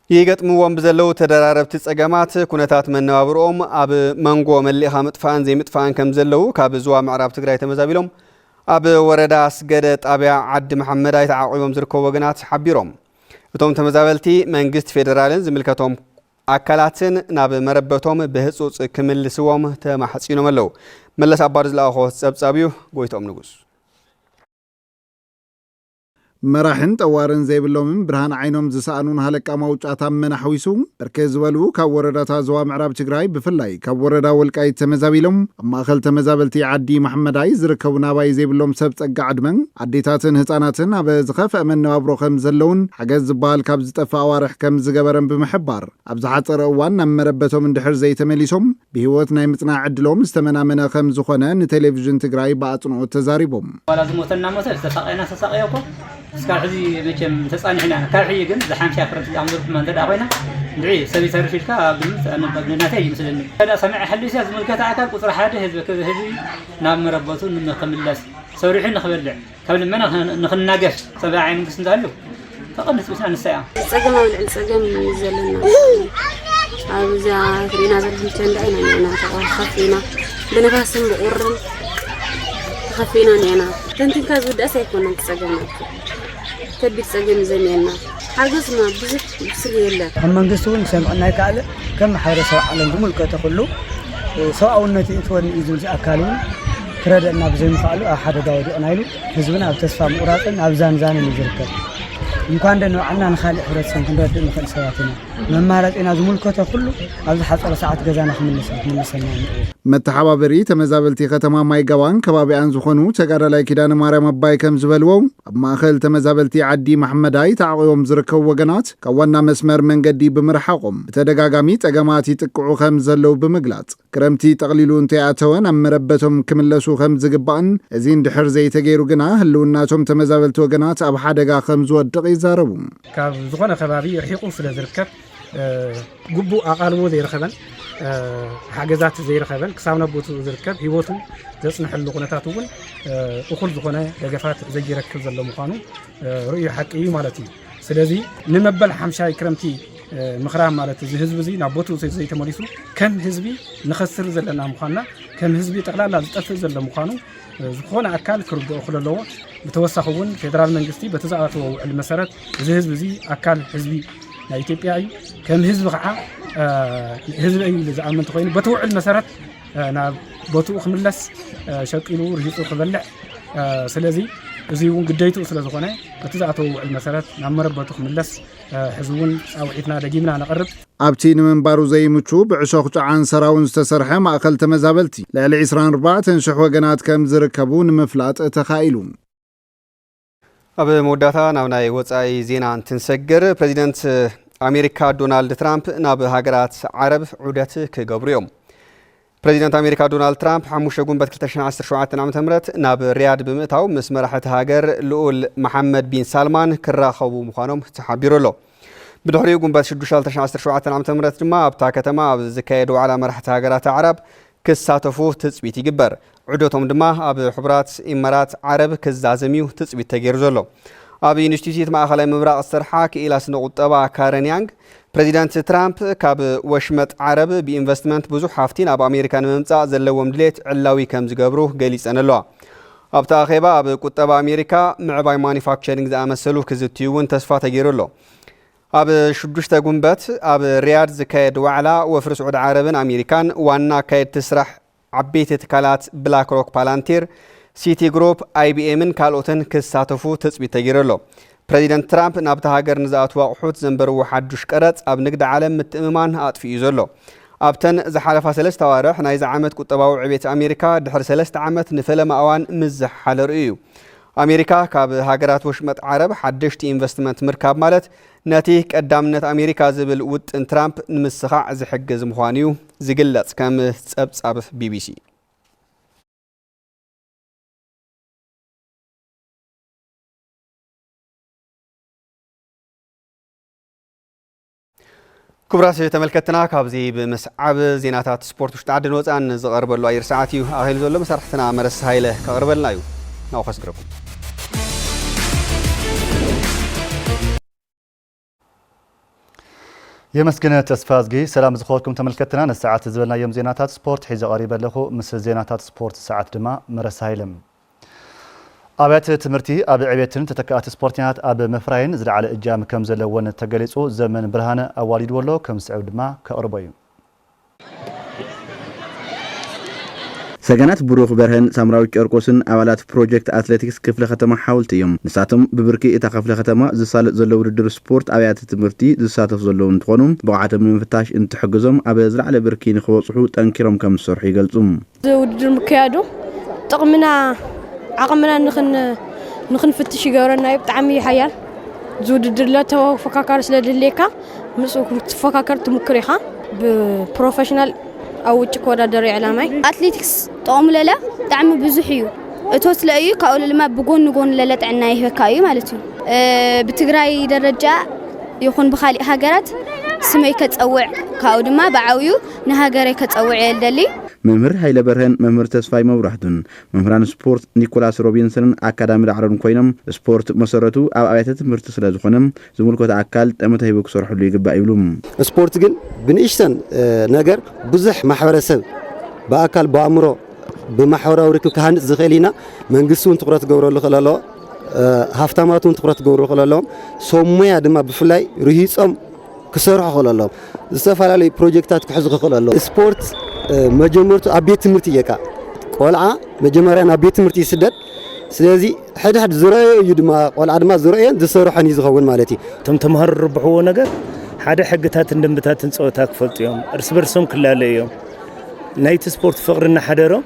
ይገጥምዎም ብዘለዉ ተደራረብቲ ጸገማት፣ ኩነታት መነባብርኦም ኣብ መንጎ መሊእኻ ምጥፋእን ዘይምጥፋእን ከም ዘለዉ ካብ ዞባ ምዕራብ ትግራይ ተመዛቢሎም ኣብ ወረዳ ኣስገደ ጣብያ ዓዲ መሓመዳይ ተዓቑቦም ዝርከቡ ወገናት ሓቢሮም። እቶም ተመዛበልቲ መንግስቲ ፌደራልን ዝምልከቶም ኣካላትን ናብ መረበቶም ብህጹጽ ክምልስዎም ተማሕጺኖም ኣለዉ። መለስ ኣባዱ ዝለኣኾ ጸብጻብ እዩ፣ ጎይትኦም ንጉስ። መራሕን ጠዋርን ዘይብሎምን ብርሃን ዓይኖም ዝሰኣኑን ሃለቃ ማውጫ ታመነ ሓዊሱ ብርክት ዝበሉ ካብ ወረዳታት ዞባ ምዕራብ ትግራይ ብፍላይ ካብ ወረዳ ወልቃይት ተመዛቢሎም ኣብ ማእኸል ተመዛበልቲ ዓዲ መሓመዳይ ዝርከቡ ናባይ ዘይብሎም ሰብ ጸጋ ዕድመ ኣዴታትን ህፃናትን ኣብ ዝኸፍአ መነባብሮ ከም ዘለውን ሓገዝ ዝበሃል ካብ ዝጠፍእ ኣዋርሕ ከም ዝገበረን ብምሕባር ኣብ ዝሓፀረ እዋን ናብ መረበቶም እንድሕር ዘይተመሊሶም ብህይወት ናይ ምጽናሕ ዕድሎም ዝተመናመነ ከም ዝኾነ ንቴሌቪዥን ትግራይ ብኣጽንኦት ተዛሪቦም። ዋላ ዝሞተ እናሞተ ዝተሳቐየና ዝተሳቐየ እኮ እስካብ ሕዚ መቸም ተጻኒሕና ኢና። ካብ ሕጂ ግን ዝሓምሻ ክረምቲ ዝኣምዘልኩማ እንተ ደኣ ኮይና እንድዒ ሰብ ይተርፍ ኢልካ ኣብ ግምት ኣብ ናተይ እዩ ምስለኒ። እንተ ደኣ ሰሚዐ ሓሊሰ ዝምልከተ ኣካል ቁጽሪ ሓደ ህዝቢ ክብ-፣ ህዝቢ ናብ መረበቱ ንክምለስ ሰሪሑ ንክበልዕ ካብ ልመና ንኽን-፣ ንኽናገፍ ጸባኢ መንግስቲ እንተሃልዩ ተቐንስ ብስና ንሳ እያ። ጸገም ኣብ ልዕሊ ጸገም እዩ ዘለና። ኣብ እዛ ትርእና ዘለኹም ቸንዳ ኢና ኔና ተኸፊና ብንፋስን ብቑርን ተኸፊና ኔና። ተንቲንካ ዝውዳእስ ኣይኮነን እቲ ጸገም ናቱ። ከቢድ ጸገም እዩ ዘኒኤና። ሓገዝና ብዙሕ ስም የለን። ካብ መንግስቲ እውን ክሰምዐና ኣይከኣለ። ከም ማሕበረሰብ ዓለም ዝምልከቶ ኩሉ ሰብኣውነት ይእትወኒ እዩ ዝብል ኣካል እውን ክረደእና ብዘይምኽኣሉ ኣብ ሓደጋ ወዲቕና ኢሉ ህዝብና ኣብ ተስፋ ምቑራፅን ኣብ ዛንዛንን እዩ ዝርከብ። እንኳን ደ ንባዕልና ንካሊእ ሕብረተሰብ ክንረድእ ንኽእል ሰባት ኢና። መማረፂና ዝምልከቶ ኩሉ ኣብ ዝሓፀረ ሰዓት ገዛና ክምልስ ክምልሰና ንኽእል። መተሓባበሪ ተመዛበልቲ ከተማ ማይጋባን ከባቢኣን ዝኾኑ ተጋዳላይ ኪዳነ ማርያም ኣባይ ከም ዝበልዎ፣ ኣብ ማእኸል ተመዛበልቲ ዓዲ ማሕመዳይ ተዓቑቦም ዝርከቡ ወገናት ካብ ዋና መስመር መንገዲ ብምርሓቖም ብተደጋጋሚ ጸገማት ይጥቅዑ ከም ዘለዉ ብምግላጽ፣ ክረምቲ ጠቕሊሉ እንተይኣተወ ናብ መረበቶም ክምለሱ ከም ዝግባእን፣ እዚ እንድሕር ዘይተገይሩ ግና ህልውናቶም ተመዛበልቲ ወገናት ኣብ ሓደጋ ከም ዝወድቕ ይዛረቡ። ካብ ዝኾነ ከባቢ ርሒቑ ስለ ዝርከብ፣ እ፣ ግቡእ ኣቓልቦ ዘይረኸበን፣ እ፣ ሓገዛት ዘይረኸበን፣ ክሳብ ናብ ቦትኡ ዝርከብ ህይወቱ ዘጽንሐሉ ኩነታት እውን፣ እ፣ እኹል ዝኾነ ደገፋት ዘይረክብ ዘሎ ምዃኑ፣ እ፣ ርእዩ ሓቂ እዩ ማለት እዩ። ስለዚ ንመበል ሓምሻይ ክረምቲ፣ እ፣ ምኽራም ማለት እዚ ህዝቢ እዚ ናብ ቦትኡ ዘይተመሊሱ ከም ህዝቢ ንኸስር ዘለና ምዃንና፣ ከም ህዝቢ ጠቕላላ ዝጠፍእ ዘሎ ምዃኑ፣ እ፣ ዝኾነ ኣካል ክርድኦ ክለለዎ። ብተወሳኺ እውን ፌደራል መንግስቲ በቲ ዝኣተዎ ውዕል መሰረት እዚ ህዝቢ እዚ ኣካል ህዝቢ ናይ ኢትዮጵያ እዩ። ከም ህዝቢ ከዓ፣ እ፣ ህዝቢ እዩ ኢሉ ዝኣምን እንተኾይኑ በቲ ውዕል መሰረት፣ እ፣ ናብ ቦትኡ ክምለስ፣ እ፣ ሸቂሉ ርሂፁ ክበልዕ፣ እ፣ ስለዚ እዚ እውን ግደይትኡ ስለ ዝኾነ በቲ ዝኣተዎ ውዕል መሰረት ናብ መረበቱ ክምለስ፣ እ፣ ሕዚ እውን ጻውዒትና ደጊምና ነቕርብ። ኣብቲ ንምንባሩ ዘይምቹ ብዕሾኽ ጨዓን ሰራውን ዝተሰርሐ ማእከል ተመዛበልቲ ልዕሊ ዕስራን ኣርባዕተን ሽሕ ወገናት ከም ዝርከቡ ንምፍላጥ ተኻኢሉ። ኣብ መወዳእታ ናብ ናይ ወጻኢ ዜና እንትንሰግር፣ ፕሬዚደንት ኣሜሪካ ዶናልድ ትራምፕ ናብ ሃገራት ዓረብ ዑደት ክገብሩ እዮም። ፕሬዚደንት ኣሜሪካ ዶናልድ ትራምፕ ሓሙሽተ ጉንበት ክልተ ሽሕን ዓሰርተ ሸውዓተን ዓመተ ምህረት ናብ ሪያድ ብምእታው ምስ መራሒ እቲ ሃገር ልኡል መሓመድ ቢን ሳልማን ክራኸቡ ምዃኖም ተሓቢሩ ኣሎ። ብድሕሪኡ ጉንበት ሽዱሽተ ክልተ ሽሕን ዓሰርተ ሸውዓተን ዓመተ ምህረት ድማ ኣብታ ከተማ ኣብ ዝካየድ ዋዕላ መራሕቲ ሃገራት ኣዕራብ ክሳተፉ ትጽቢት ይግበር። ዑደቶም ድማ ኣብ ሕቡራት ኢመራት ዓረብ ክዛዘም እዩ ትጽቢት ተገይሩ ዘሎ። ኣብ ኢንስቲትዩት ማእኸላይ ምብራቕ ዝሰርሓ ክኢላ ስነ ቁጠባ ካረን ያንግ፣ ፕሬዚዳንት ትራምፕ ካብ ወሽመጥ ዓረብ ብኢንቨስትመንት ብዙሕ ሃፍቲ ናብ ኣሜሪካ ንምምጻእ ዘለዎም ድሌት ዕላዊ ከም ዝገብሩ ገሊጸን ኣለዋ። ኣብቲ ኣኼባ ኣብ ቁጠባ ኣሜሪካ፣ ምዕባይ ማኒፋክቸሪንግ ዝኣመሰሉ ክዝትዩ እውን ተስፋ ተገይሩ ኣሎ። ኣብ ሽዱሽተ ጉንበት ኣብ ሪያድ ዝካየድ ዋዕላ ወፍሪ ስዑዲ ዓረብን ኣሜሪካን ዋና ኣካየድቲ ስራሕ ዓበይቲ ትካላት ብላክ ሮክ ፓላንቲር፣ ሲቲ ግሩፕ፣ ኣይቢኤምን ካልኦትን ክሳተፉ ትጽቢት ተገይሩ ኣሎ። ፕሬዚደንት ትራምፕ ናብታ ሃገር ንዝኣትዉ ኣቑሑት ዘንበርዎ ሓዱሽ ቀረጽ ኣብ ንግዲ ዓለም ምትእምማን ኣጥፊኡ እዩ ዘሎ። ኣብተን ዝሓለፋ ሰለስተ ኣዋርሕ ናይዚ ዓመት ቁጠባዊ ዕቤት ኣሜሪካ ድሕሪ ሰለስተ ዓመት ንፈለማ እዋን ምስ ዝሓለ ርእዩ እዩ። ኣሜሪካ ካብ ሃገራት ወሽመጥ ዓረብ ሓደሽቲ ኢንቨስትመንት ምርካብ ማለት ነቲ ቀዳምነት ኣሜሪካ ዝብል ውጥን ትራምፕ ንምስኻዕ ዝሕግዝ ምዃኑ እዩ ዝግለጽ፣ ከም ጸብጻብ ቢቢሲ። ክቡራት ተመልከትና፣ ካብዚ ብምስዓብ ዜናታት ስፖርት ውሽጢ ዓድን ወፃእን ዝቐርበሉ ኣየር ሰዓት እዩ ኣኺሉ ዘሎ። መሳርሕትና መረስ ሃይለ ከቕርበልና እዩ። ናብኡ ከስግረኩም። የመስግን ተስፋ እዝጊ። ሰላም ዝኸበርኩም ተመልከትና፣ ንሰዓት ዝበልናዮም ዜናታት ስፖርት ሒዘ ቀሪበ ኣለኹ። ምስ ዜናታት ስፖርት ሰዓት ድማ መረስ ሃይለ። ኣብያተ ትምህርቲ ኣብ ዕቤትን ተተካእቲ ስፖርተኛታት ኣብ ምፍራይን ዝለዓለ እጃም ከም ዘለወን ተገሊጹ። ዘመን ብርሃነ ኣዋሊድዎ ኣሎ፣ ከም ዝስዕብ ድማ ከቕርቦ እዩ። ሰገናት ብሩኽ በርሀን ሳምራዊት ጨርቆስን ኣባላት ፕሮጀክት ኣትሌቲክስ ክፍለ ከተማ ሓወልቲ እዮም። ንሳቶም ብብርኪ እታ ክፍለ ከተማ ዝሳለጥ ዘሎ ውድድር ስፖርት ኣብያተ ትምህርቲ ዝሳተፉ ዘለዉ እንትኾኑ፣ ብቕዓቶም ንምፍታሽ እንትሕግዞም ኣብ ዝለዓለ ብርኪ ንኽበጽሑ ጠንኪሮም ከም ዝሰርሑ ይገልጹ። እዚ ውድድር ምክያዱ ጥቕምና፣ ዓቕምና ንኽን-፣ ንኽንፍትሽ ይገብረና እዩ። ብጣዕሚ እዩ ሓያል። እዚ ውድድር ለ ተፎካካሪ ስለ ድህልየካ፣ ምስኡ ክትፎካከር ትምክር ኢኻ። ብፕሮፌሽናል ኣብ ውጭ ክወዳደር እዩ ዕላማይ። ኣትሌቲክስ ጥቕሙ ለለ ብጣዕሚ ብዙሕ እዩ። እቶት ለእዩ፣ ካብኡ ለለ ድማ ብጎን ጎን ለለ ጥዕና ይህበካ እዩ ማለት እዩ። እ፣ ብትግራይ ደረጃ ይኹን ብኻሊእ ሃገራት ስመይ ከጸውዕ፣ ካብኡ ድማ ብዓብዩ ንሃገረይ ከጸውዕ እየ ልደሊ። መምህር ሃይለ በርሀን መምህር ተስፋይ መብራህቱን፣ መምህራን ስፖርት ኒኮላስ ሮቢንሰንን ኣካዳሚ ዳዕሮን ኮይኖም፣ ስፖርት መሰረቱ ኣብ ኣብያተ ትምህርቲ ስለ ዝኾነ፣ ዝምልከቶ ኣካል ጠመተ ሂቡ ክሰርሕሉ ይግባእ ይብሉ። ስፖርት ግን ብንእሽተን፣ እ፣ ነገር ብዙሕ ማሕበረሰብ ብኣካል፣ ብኣእምሮ፣ ብማሕበራዊ ርክብ ክሃንጽ ዝኽእል ኢና። መንግስቲ እውን ትኹረት ክገብረሉ ክእል ኣለዎ። እ፣ ሃፍታማት እውን ትኹረት ክገብሩ ክእል ኣለዎም። ሰብ ሞያ ድማ ብፍላይ ርሂጾም ክሰርሑ ክኽእሉ ኣለዎም። ዝተፈላለዩ ፕሮጀክታት ክሕዙ ክኽእሉ ኣለዎም። ስፖርት መጀመርቱ ኣብ ቤት ትምህርቲ እየካ። ቆልዓ መጀመርያ ናብ ቤት ትምህርቲ ይስደድ። ስለዚ ሕድሕድ ዝረኣዮ እዩ ድማ፣ ቆልዓ ድማ ዝረኣዮን ዝሰርሖን እዩ ዝኸውን ማለት እዩ። እቶም ተምሃሮ ዝርብሕዎ ነገር ሓደ ሕግታትን ደንብታትን ፀወታ ክፈልጡ እዮም። እርስ በርሶም ክላለዩ እዮም። ናይቲ ስፖርት ፍቕሪ እናሓደሮም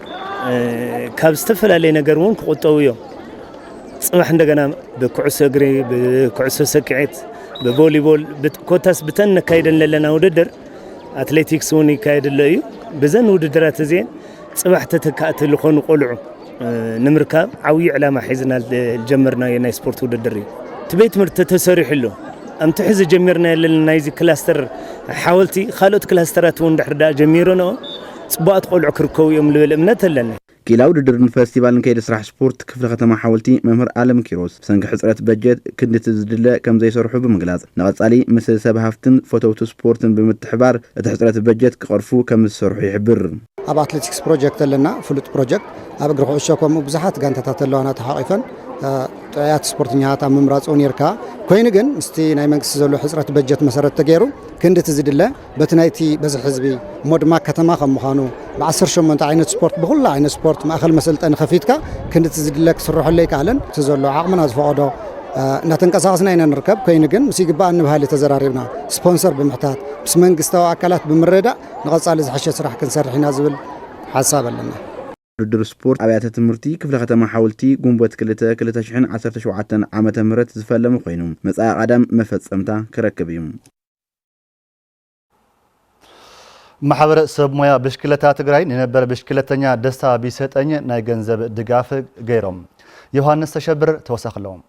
ካብ ዝተፈላለየ ነገር እውን ክቑጠቡ እዮም። ፅባሕ እንደገና ብኩዕሶ እግሪ፣ ብኩዕሶ ሰኪዔት፣ ብቮሊቦል፣ ኮታስ ብተን ነካይደን ዘለና ውድድር ኣትሌቲክስ እውን ይካየድ ኣሎ እዩ። ብዘን ውድድራት እዚአን ፅባሕ ተተካእቲ ዝኾኑ ቆልዑ ንምርካብ ዓብዪ ዕላማ ሒዝና ዝጀመርናዮ ናይ ስፖርት ውድድር እዩ። እቲ ቤት ትምህርቲ ተሰሪሑ ኣሎ። ኣምቲ ሕዚ ጀሚርና የለን ናይዚ ክላስተር ሓወልቲ ካልኦት ክላስተራት እውን ድሕር ዳ ጀሚሮንኦ ፅቡኣት ቆልዑ ክርከቡ እዮም ልብል እምነት ኣለኒ። ክኢላ ውድድርን ፈስቲቫልን ከይዲ ስራሕ ስፖርት ክፍለ ከተማ ሓወልቲ መምህር ኣለም ኪሮስ ብሰንኪ ሕፅረት በጀት ክንድቲ ዝድለ ከም ዘይሰርሑ ብምግላፅ ንቐፃሊ ምስ ሰብ ሃፍትን ፈተውቲ ስፖርትን ብምትሕባር እቲ ሕፅረት በጀት ክቐርፉ ከም ዝሰርሑ ይሕብር። ኣብ ኣትሌቲክስ ፕሮጀክት ኣለና፣ ፍሉጥ ፕሮጀክት። ኣብ እግሪ ኩዕሾ ከምኡ ብዙሓት ጋንታታት ኣለዋና ተሓቒፈን ጥዑያት ስፖርተኛታት ኣብ ምምራፅ እውን ይርካ። ኮይኑ ግን ምስቲ ናይ መንግስቲ ዘሎ ሕፅረት በጀት መሰረት ተገይሩ ክንድቲ ዝድለ በቲ ናይቲ በዝሒ ህዝቢ እሞ ድማ ከተማ ከም ምዃኑ ብዓሰርተ ሸሞንተ ዓይነት ስፖርት ብኹሉ ዓይነት ስፖርት ማእኸል መሰልጠኒ ከፊትካ ክንድቲ ዝድለ ክስርሐሉ ኣይከኣለን። እቲ ዘሎ ዓቕምና ዝፈቐዶ እናተንቀሳቐስና ኢና ንርከብ። ኮይኑ ግን ምስ ይግባእ ንባህሊ ተዘራሪብና ስፖንሰር ብምሕታት ምስ መንግስታዊ ኣካላት ብምርዳእ ንቐፃሊ ዝሐሸ ስራሕ ክንሰርሕ ኢና ዝብል ሓሳብ ኣለና። ውድድር ስፖርት ኣብያተ ትምህርቲ ክፍለ ከተማ ሓወልቲ ግንቦት ክልተ ክልተ ሽሕን ዓሰርተ ሸውዓተን ዓመተ ምህረት ዝፈለመ ኮይኑ መጻኢ ቀዳም መፈጸምታ ክረክብ እዩ። ማሕበረ ሰብ ሞያ ብሽክለታ ትግራይ ንነበር ብሽክለተኛ ደስታ ቢሰጠኝ ናይ ገንዘብ ድጋፍ ገይሮም። ዮሃንስ ተሸብር ተወሳኺ ኣለዎም።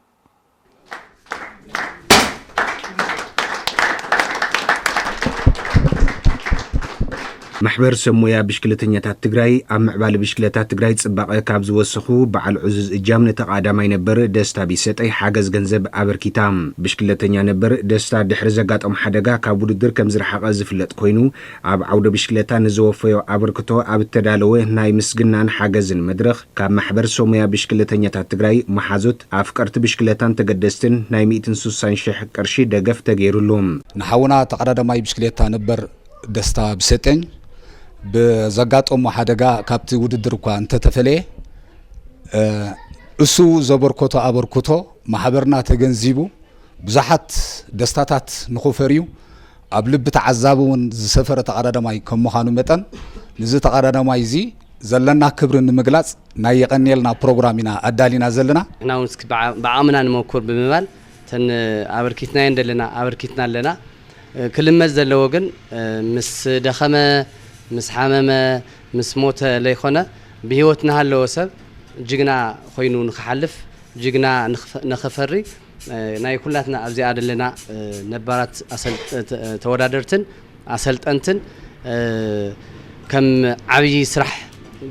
ማሕበር ሰብ ሞያ ብሽክለተኛታት ትግራይ ኣብ ምዕባለ ብሽክለታ ትግራይ ፅባቐ ካብ ዝወሰኹ በዓል ዕዙዝ እጃም ነቲ ቀዳማይ ነበር ደስታ ቢሰጠይ ሓገዝ ገንዘብ ኣበርኪታ። ብሽክለተኛ ነበር ደስታ ድሕሪ ዘጋጠሞ ሓደጋ ካብ ውድድር ከም ዝረሓቐ ዝፍለጥ ኮይኑ ኣብ ዓውደ ብሽክለታ ንዘወፈዮ ኣበርክቶ ኣብ እተዳለወ ናይ ምስግናን ሓገዝን መድረኽ ካብ ማሕበር ሰብ ሞያ ብሽክለተኛታት ትግራይ መሓዙት ኣፍቀርቲ ብሽክለታን ተገደስትን ናይ ሚእትን ስሳን ሽሕ ቅርሺ ደገፍ ተገይሩሉ። ንሓውና ተቐዳዳማይ ብሽክሌታ ነበር ደስታ ብሰጠኝ ብዘጋጠሞ ሓደጋ ካብቲ ውድድር እኳ እንተተፈለየ፣ እ፣ እሱ ዘበርኮቶ ኣበርክቶ ማሕበርና ተገንዚቡ ብዙሓት ደስታታት ንኽፈርዩ ኣብ ልቢ ተዓዛቢ እውን ዝሰፈረ ተቐዳዳማይ ከም ምዃኑ መጠን፣ ንዚ ተቐዳዳማይ እዚ ዘለና ክብሪ ንምግላጽ ናይ የቐንየልና ፕሮግራም ኢና ኣዳሊና ዘለና። ንሕና እውን እስኪ ብዓ-፣ ብዓቕምና ንመኩር ብምባል እተን ኣበርኪትናየን ዘለና ኣበርኪትና ኣለና። ክልመድ ዘለዎ ግን ምስ ደኸመ፣ ምስ ሓመመ፣ ምስ ሞተ ለይኮነ ብህይወት ንሃለወ ሰብ ጅግና ኮይኑ ንኽሓልፍ፣ ጅግና ንኽፈ-፣ ንኽፈሪ ናይ ኩላትና ኣብዚኣ ዘለና ነባራት ኣሰል-፣ ተ-፣ ተወዳደርትን ኣሰልጠንትን ከም ዓብዪ ስራሕ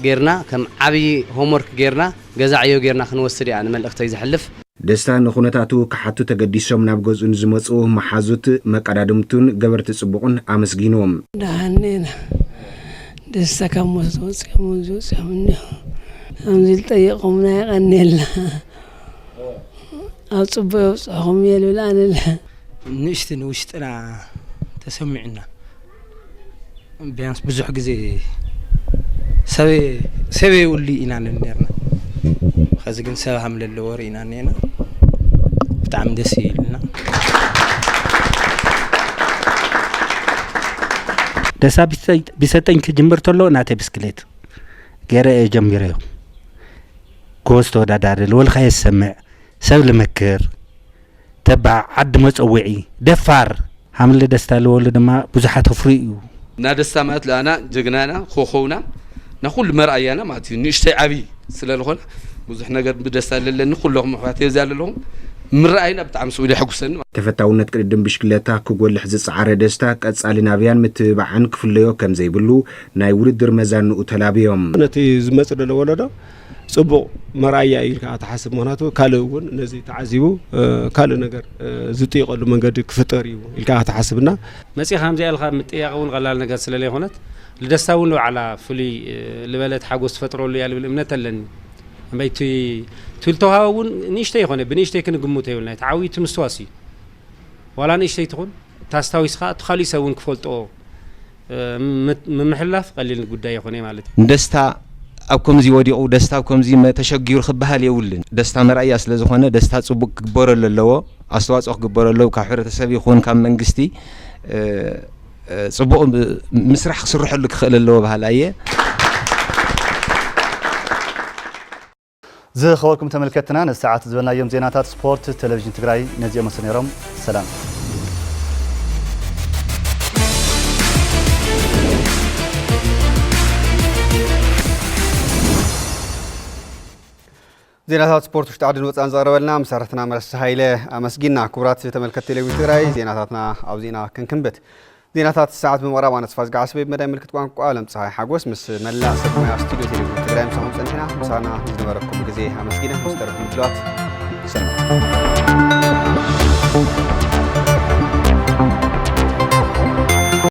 ጌርና፣ ከም ዓብዪ ሆምወርክ ጌርና፣ ገዛ ዕዮ ጌርና ክንወስድ እያ ንመልእኽተይ ዘሕልፍ። ደስታ ንኹነታቱ ክሓቱ ተገዲሶም ናብ ገዝኡ ንዝመጹ መሓዙት፣ መቀዳድምቱን ገበርቲ ጽቡቕን ኣመስጊኑ። ደሓን ኢና። ደስታ ካብ ሞት ወፂኦም ዝወፅኦም እኒሆ። ከምዚ ዝጠየቑምና የቐንየልና። ኣብ ፅቡቅ የብፅሕኹም እየ ልብል ኣነ። ንእሽቲ ንውሽጥና ተሰሚዑና። ቢያንስ ብዙሕ ግዜ ሰበ-፣ ሰበ የብሉ ኢና ንብል ነርና። ኸዚ ግን ሰብ ሃም ለለዎ ርኢና እኒአና። ብጣዕሚ ደስ እዩ ኢልና። ደሳ ቢሰ-፣ ቢሰጠኝ ክጅምር ተሎ ናተይ ብስክሌት ገይረ እየ ጀሚረዮ። ጎበዝ ተወዳዳሪ፣ ልወልካ የሰምዕ፣ ሰብ ልመክር፣ ተባዕ፣ ዓዲ መጸውዒ፣ ደፋር፣ ሃምለ ደስታ ልወሉ ድማ ብዙሓት ኣፍርዩ እዩ። ናደስታ ማለት ለኣና ጀግናና፣ ኮኾውና፣ ናኩሉ መርኣያና ማለት እዩ። ንእሽተይ ዓብዪ ስለ ዝኾነ ብዙሕ ነገር ብደስታ ለለኒ፣ ኩለኹም ኣሕዋተይ እዚኣ ለለኹም ምረኣይና ብጣዕሚ ስኡ የሐጉሰኒ። ተፈታውነት ቅድድም ብሽክለታ ክጎልሕ ዝጸዓረ ደስታ ቀጻሊ ናብያን ምትብባዕን ክፍለዮ ከም ዘይብሉ ናይ ውድድር መዛንኡ ተላብዮም። ነቲ ዝመጽእ ዘሎ ወለዶ ጽቡቕ መርኣያ እዩ ኢልካ ትሓስብ። ምኽንያቱ ካልእ እውን ነዚ ተዓዚቡ፣ እ፣ ካልእ ነገር፣ እ፣ ዝጥይቐሉ መንገዲ ክፍጠር እዩ ኢልካ ትሓስብና። መጺኻ ከምዚኣ ኢልካ ምጥያቕ እውን ቀላል ነገር ስለ ዘይኮነት፣ ልደስታ እውን ንባዕላ ፍሉይ፣ እ፣ ዝበለት ሓጎስ ትፈጥረሉ እያ ልብል እምነት ኣለኒ። እምበይ እቲ፣ እቲ ልተዋህበ እውን ንእሽተይ ይኾነ፣ ብንእሽተይ ክንግምቶ የብልና። እቲ ዓብዪ እቲ ምስትዋስ እዩ። ዋላ ንእሽተይ ትኹን፣ ታስታዊስኻ እቲ ካሊእ ሰብ እውን ክፈልጦ ምምሕላፍ ቀሊል ጉዳይ ይኾነ ማለት እዩ። ደስታ ኣብ ከምዚ ወዲቑ፣ ደስታ ኣብ ከምዚ መ-፣ ተሸጊሩ ክበሃል የብሉን። ደስታ መርኣያ ስለ ዝኾነ፣ ደስታ ጽቡቕ ክግበረሉ ኣለዎ፣ ኣስተዋጽኦ ክግበረሉ ካብ ሕብረተሰብ ይኹን ካብ መንግስቲ፣ እ፣ እ፣ ጽቡቕ ብ-፣ ምስራሕ ክስርሐሉ ክኽእል ኣለዎ በሃል ኣየ። ዝኸበርኩም ተመልከትና፣ ነዚ ሰዓት ዝበልናዮም ዜናታት ስፖርት ቴሌቪዥን ትግራይ ነዚኦም መሰሉ ነይሮም። ሰላም። ዜናታት ስፖርት ውሽጢ ዓድን ወፃን ዘቕረበልና መሳርሕትና መለስ ሃይለ ኣመስጊና። ክቡራት ተመልከት ቴሌቪዥን ትግራይ፣ ዜናታትና ኣብዚ ኢና ክንክንብት። ዜናታት ሰዓት ብምቕራብ ኣነ ተስፋ ዝገዓስ፣ ብመዳይ ምልክት ቋንቋ ኣለም ፀሃይ ሓጎስ ምስ መላእ ሰብ ሞያ ስቱዲዮ ቴሌቪዥን ትግራይ ምሳኹም ፀኒሕና። ምሳና ዝነበረኩም ግዜ ኣመስጊነ ምስ ተረፉ ምድላዋት ሰላም።